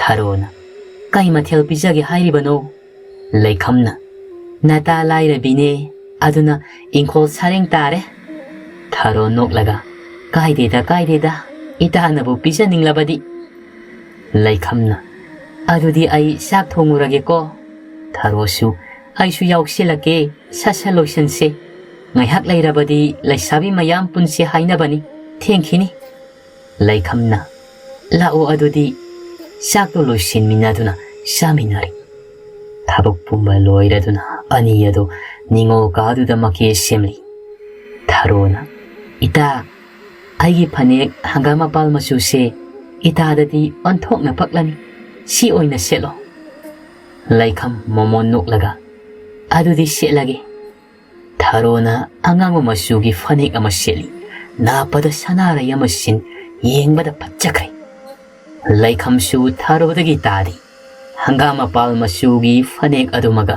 ꯊꯔꯣꯅ, "ꯀꯩ ꯃꯊꯦꯜ ꯄꯤꯖꯒꯦ ꯍꯥꯏꯔꯤꯕꯅꯣ?" ꯂꯩꯈꯝꯅ, "ꯅꯇꯥ ꯂꯥꯏꯔꯕꯤꯅꯦ, ꯑꯗꯨꯅ ꯏꯪꯈꯣꯜ ꯁꯥꯔꯦꯡ ꯇꯥꯔꯦ꯫" ꯊꯔꯣ ꯅꯣꯛꯂꯒ, "ꯀꯥꯏꯗꯦꯗ, ꯀꯥꯏꯗꯦꯗ, ꯏꯇꯥꯅꯕꯨ ꯄꯤꯖꯅꯤꯡꯂꯕꯗꯤ꯫" ꯂꯩꯈꯝꯅ, "ꯑꯗꯨꯗꯤ ꯑꯩ ꯆꯥꯛ ꯊꯣꯡꯉꯨꯔꯒꯦꯀꯣ꯫" ꯊꯔꯣꯁꯨ, "ꯑꯩꯁꯨ ꯌꯥꯎꯁꯤꯜꯂꯛꯀꯦ, ꯁꯠ ꯁꯠ ꯂꯣꯏꯁꯟꯁꯦ꯫ ꯉꯥꯏꯍꯥꯛ ꯂꯩꯔꯕꯗꯤ ꯂꯩꯁꯥꯕꯤ ꯃꯌꯥꯝ ꯄꯨꯟꯁꯦ ꯍꯥꯏꯅꯕꯅꯤ, ꯊꯦꯡꯈꯤꯅꯤ꯫" ꯂꯩꯈꯝꯅ, "ꯂꯥꯛꯑꯣ ꯑꯗꯨꯗꯤ꯫" ꯆꯥꯛꯇꯣ ꯂꯣꯏꯁꯤꯟꯃꯤꯟꯅꯗꯨꯅ ꯆꯥꯃꯤꯟꯅꯔꯦ꯫ ꯊꯕꯛ ꯄꯨꯝꯕ ꯂꯣꯏꯔꯗꯨꯅ ꯑꯅꯤ ꯑꯗꯨ ꯅꯤꯉꯣꯜ ꯀꯥꯗꯨꯗ ꯃꯀꯦ ꯁꯦꯝꯂꯤ꯫ ꯊꯔꯣꯅ, "ꯏꯇꯥ, ꯑꯩꯒꯤ ꯐꯅꯦꯛ ꯍꯪꯒꯥꯝ ꯃꯄꯥꯜ ꯃꯆꯨꯁꯦ ꯏꯇꯥꯗꯗꯤ ꯑꯣꯟꯊꯣꯛꯅ ꯄꯛꯂꯅꯤ꯫ ꯁꯤ ꯑꯣꯏꯅ ꯁꯦꯠꯂꯣ꯫" ꯂꯩꯈꯝ ꯃꯣꯃꯣꯟ ꯅꯣꯛꯂꯒ, "ꯑꯗꯨꯗꯤ ꯁꯦꯠꯂꯒꯦ꯫" ꯊꯔꯣꯅ ꯑꯉꯥꯡꯕ ꯃꯆꯨꯒꯤ ꯐꯅꯦꯛ ꯑꯃ ꯁꯦꯠꯂꯤ꯫ ꯅꯥꯞꯄꯗ ꯁꯅꯥꯔꯩ ꯑꯃ ꯁꯤꯟ, ꯌꯦꯡꯕꯗ ꯐꯖꯈ꯭ꯔꯦ꯫ ꯂꯩꯈꯝꯁꯨ ꯊꯔꯣꯗꯒꯤ ꯇꯥꯗꯦ꯫ ꯍꯪꯒꯥꯝ ꯃꯄꯥꯜ ꯃꯆꯨꯒꯤ ꯐꯅꯦꯛ ꯑꯗꯨꯃꯒ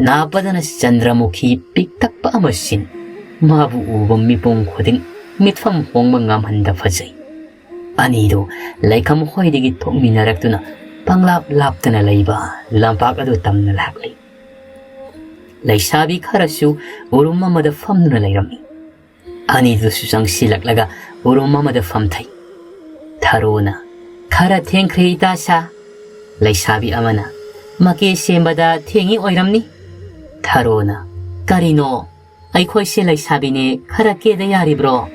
ꯅꯥꯞꯄꯗꯅ ꯆꯟꯗ꯭ꯔꯃꯨꯈꯤ ꯄꯤꯛꯇꯛꯄ ꯑꯃ ꯁꯤꯟ, ꯃꯥꯕꯨ ꯎꯕ ꯃꯤꯄꯨꯝ ꯈꯨꯗꯤꯡ ꯃꯤꯠꯐꯝ ꯍꯣꯡꯕ ꯉꯝꯍꯟꯗ ꯐꯖꯩ꯫ ꯑꯅꯤꯗꯨ ꯂꯩꯈꯝ ꯍꯣꯏꯗꯒꯤ ꯊꯣꯛꯃꯤꯟꯅꯔꯛꯇꯨꯅ ꯄꯪꯂꯥꯞ ꯂꯥꯞꯇꯅ ꯂꯩꯕ ꯂꯝꯄꯥꯛ ꯑꯗꯨ ꯇꯝꯅ ꯂꯥꯛꯂꯤ꯫ ꯂꯩꯁꯥꯕꯤ ꯈꯔꯁꯨ ꯎꯔꯨꯝ ꯑꯃꯗ ꯐꯝꯗꯨꯅ ꯂꯩꯔꯝꯃꯤ꯫ ꯑꯅꯤꯗꯨꯁꯨ ꯆꯪꯁꯤꯜꯂꯛꯂꯒ ꯎꯔꯨꯝ ꯑꯃꯗ ꯐꯝꯊꯩ꯫ ꯊꯔꯣꯅ, "ꯈꯔ ꯊꯦꯡꯈ꯭ꯔꯦ ꯏꯇꯥ ꯁꯥ꯫" ꯂꯩꯁꯥꯕꯤ ꯑꯃꯅ, "ꯃꯀꯦ ꯁꯦꯝꯕꯗ ꯊꯦꯡꯉꯤ ꯑꯣꯏꯔꯝꯅꯤ꯫" ꯊꯔꯣꯅ, "ꯀꯔꯤꯅꯣ? ꯑꯩꯈꯣꯏꯁꯦ ꯂꯩꯁꯥꯕꯤꯅꯦ, ꯈꯔ ꯀꯦꯗ ꯌꯥꯔꯤꯕ꯭ꯔꯣ?"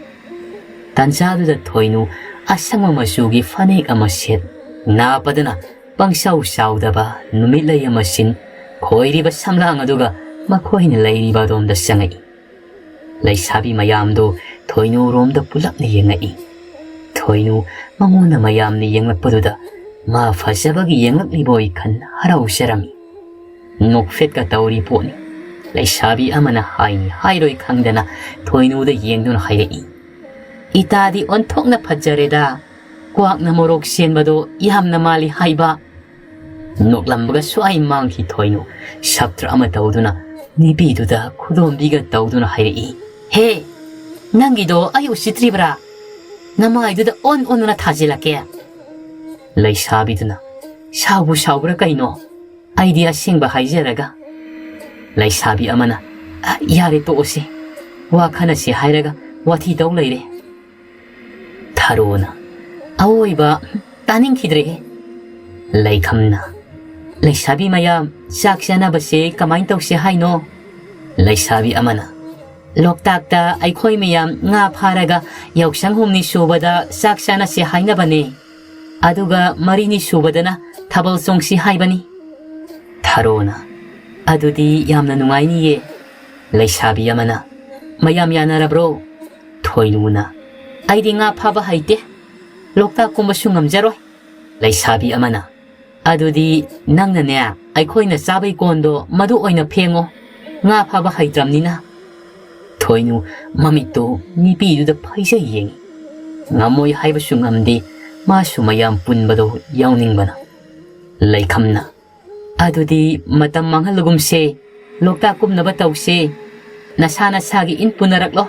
ꯇꯥꯟꯖꯥꯗꯨꯗ ꯊꯣꯏꯅꯨ ꯑꯁꯪꯕ ꯃꯆꯨꯒꯤ ꯐꯅꯦꯛ ꯑꯃ ꯁꯦꯠ, ꯅꯥꯞꯄꯗꯅ ꯄꯪꯆꯥꯎ ꯆꯥꯎꯗꯕ ꯅꯨꯃꯤꯠꯂꯩ ꯑꯃ ꯁꯤꯟ, ꯈꯣꯏꯔꯤꯕ ꯁꯝꯂꯥꯡ ꯑꯗꯨꯒ ꯃꯈꯣꯏꯅ ꯂꯩꯔꯤꯕ ꯑꯗꯣꯝꯗ ꯆꯪꯉꯛꯏ꯫ ꯂꯩꯁꯥꯕꯤ ꯃꯌꯥꯝꯗꯨ ꯊꯣꯏꯅꯨꯔꯣꯝꯗ ꯄꯨꯂꯞꯅ ꯌꯦꯡꯉꯛꯏ꯫ ꯊꯣꯏꯅꯨ ꯃꯉꯣꯟꯗ ꯃꯌꯥꯝꯅ ꯌꯦꯡꯂꯛꯄꯗꯨꯗ ꯃꯥ ꯐꯖꯕꯒꯤ ꯌꯦꯡꯂꯛꯂꯤꯕꯣꯏ ꯈꯟ ꯍꯔꯥꯎꯖꯔꯝꯃꯤ꯫ ꯅꯣꯛꯐꯦꯠꯀ ꯇꯧꯔꯤ ꯄꯣꯠꯅꯤ꯫ ꯂꯩꯁꯥꯕꯤ ꯑꯃꯅ ꯍꯥꯏꯅꯤ ꯍꯥꯏꯔꯣꯏ ꯈꯪꯗꯅ ꯊꯣꯏꯅꯨꯗ ꯌꯦꯡꯗꯨꯅ ꯍꯥꯏꯔꯛꯏ, "ꯏꯇꯥꯗꯤ ꯑꯣꯟꯊꯣꯛꯅ ꯐꯖꯔꯦꯗ, ꯀ꯭ꯋꯥꯛꯅ ꯃꯣꯔꯣꯛ ꯁꯦꯟꯕꯗꯣ ꯌꯥꯝꯅ ꯃꯥꯜꯂꯤ ꯍꯥꯏꯕ?" ꯅꯣꯛꯂꯝꯕꯒ ꯁ꯭ꯋꯥꯏ ꯃꯥꯡꯈꯤ ꯊꯣꯏꯅꯨ꯫ ꯁꯞꯇ꯭ꯔ ꯑꯃ ꯇꯧꯗꯨꯅ ꯅꯨꯄꯤꯗꯨꯗ ꯈꯨꯗꯣꯝꯕꯤꯒ ꯇꯧꯗꯨꯅ ꯍꯥꯏꯔꯛꯏ, "ꯍꯦ, ꯅꯪꯒꯤꯗꯣ ꯑꯩ ꯎꯁꯤꯠꯇ꯭ꯔꯤꯕ꯭ꯔꯥ? ꯅꯃꯥꯏꯗꯨꯗ ꯑꯣꯟ ꯑꯣꯟꯗꯨꯅ ꯊꯥꯖꯤꯜꯂꯛꯀꯦ!" ꯂꯩꯁꯥꯕꯤꯗꯨꯅ, "ꯁꯥꯎꯕꯨ ꯁꯥꯎꯕ꯭ꯔꯥ ꯀꯩꯅꯣ? ꯑꯩꯗꯤ ꯑꯁꯦꯡꯕ ꯍꯥꯏꯖꯔꯒ꯫" ꯂꯩꯁꯥꯕꯤ ꯑꯃꯅ, "ꯑ, ꯌꯥꯔꯦ, ꯇꯣꯛꯑꯁꯤ꯫ ꯋꯥ ꯈꯟꯅꯁꯤ ꯍꯥꯏꯔꯒ ꯋꯥꯊꯤ ꯇꯧ ꯂꯩꯔꯦ꯫" ꯊꯔꯣꯅ, "ꯑꯑꯣꯏꯕ ꯇꯥꯅꯤꯡꯈꯤꯗ꯭ꯔꯦꯍꯦ꯫" ꯂꯩꯈꯝꯅ, "ꯂꯩꯁꯥꯕꯤ ꯃꯌꯥꯝ, ꯆꯥꯛ ꯆꯥꯅꯕꯁꯦ ꯀꯃꯥꯏꯅ ꯇꯧꯁꯦ ꯍꯥꯏꯅꯣ?" ꯂꯩꯁꯥꯕꯤ ꯑꯃꯅ, "ꯂꯣꯛꯇꯥꯛꯇ ꯑꯩꯈꯣꯏ ꯃꯌꯥꯝ ꯉꯥ ꯐꯥꯔꯒ ꯌꯥꯎꯁꯪ ꯍꯨꯝꯅꯤ ꯁꯨꯕꯗ ꯆꯥꯛ ꯆꯥꯅꯁꯦ ꯍꯥꯏꯅꯕꯅꯦ꯫ ꯑꯗꯨꯒ ꯃꯔꯤꯅꯤ ꯁꯨꯕꯗꯅ ꯊꯥꯕꯜ ꯆꯣꯡꯁꯤ ꯍꯥꯏꯕꯅꯤ꯫" ꯊꯔꯣꯅ, "ꯑꯗꯨꯗꯤ ꯌꯥꯝꯅ ꯅꯨꯡꯉꯥꯏꯅꯤꯌꯦ꯫" ꯂꯩꯁꯥꯕꯤ ꯑꯃꯅ, "ꯃꯌꯥꯝ ꯌꯥꯅꯔꯕ꯭ꯔꯣ?" ꯊꯣꯏꯅꯨꯅ, "ꯑꯩꯗꯤ ꯉꯥ ꯐꯥꯕ ꯍꯩꯇꯦ, ꯂꯣꯛꯇꯥꯛ ꯀꯨꯝꯕꯁꯨ ꯉꯝꯖꯔꯣꯏ꯫" ꯂꯩꯁꯥꯕꯤ ꯑꯃꯅ, "ꯑꯗꯨꯗꯤ ꯅꯪꯅꯅꯦ, ꯑꯩꯈꯣꯏꯅ ꯆꯥꯕꯩ ꯀꯣꯟꯗꯣ ꯃꯗꯨ ꯑꯣꯏꯅ ꯐꯦꯡꯉꯣ, ꯉꯥ ꯐꯥꯕ ꯍꯩꯇ꯭ꯔꯝꯅꯤꯅ꯫" ꯊꯣꯏꯅꯨ ꯃꯃꯤꯠꯇꯨ ꯅꯨꯄꯤꯗꯨꯗ ꯐꯩꯖꯩ ꯌꯦꯡꯉꯤ꯫ ꯉꯝꯃꯣꯏ ꯍꯥꯏꯕꯁꯨ ꯉꯝꯗꯦ, ꯃꯥꯁꯨ ꯃꯌꯥꯝ ꯄꯨꯟꯕꯗꯣ ꯌꯥꯎꯅꯤꯡꯕꯅ꯫ ꯂꯩꯈꯝꯅ, "ꯑꯗꯨꯗꯤ ꯃꯇꯝ ꯃꯥꯡꯍꯜꯂꯒꯨꯝꯁꯦ, ꯂꯣꯛꯇꯥꯛ ꯀꯨꯝꯅꯕ ꯇꯧꯁꯦ, ꯅꯁꯥ ꯅꯁꯥꯒꯤ ꯏꯟ ꯄꯨꯅꯔꯛꯂꯣ꯫"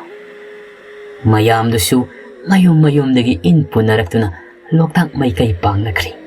ꯃꯌꯥꯝꯗꯨꯁꯨ ꯃꯌꯨꯝ ꯃꯌꯨꯝꯗꯒꯤ ꯏꯟ ꯄꯨꯅꯔꯛꯇꯨꯅ ꯂꯣꯛꯇꯥꯛ ꯃꯥꯏꯀꯩ ꯄꯥꯡꯅꯈ꯭ꯔꯦ꯫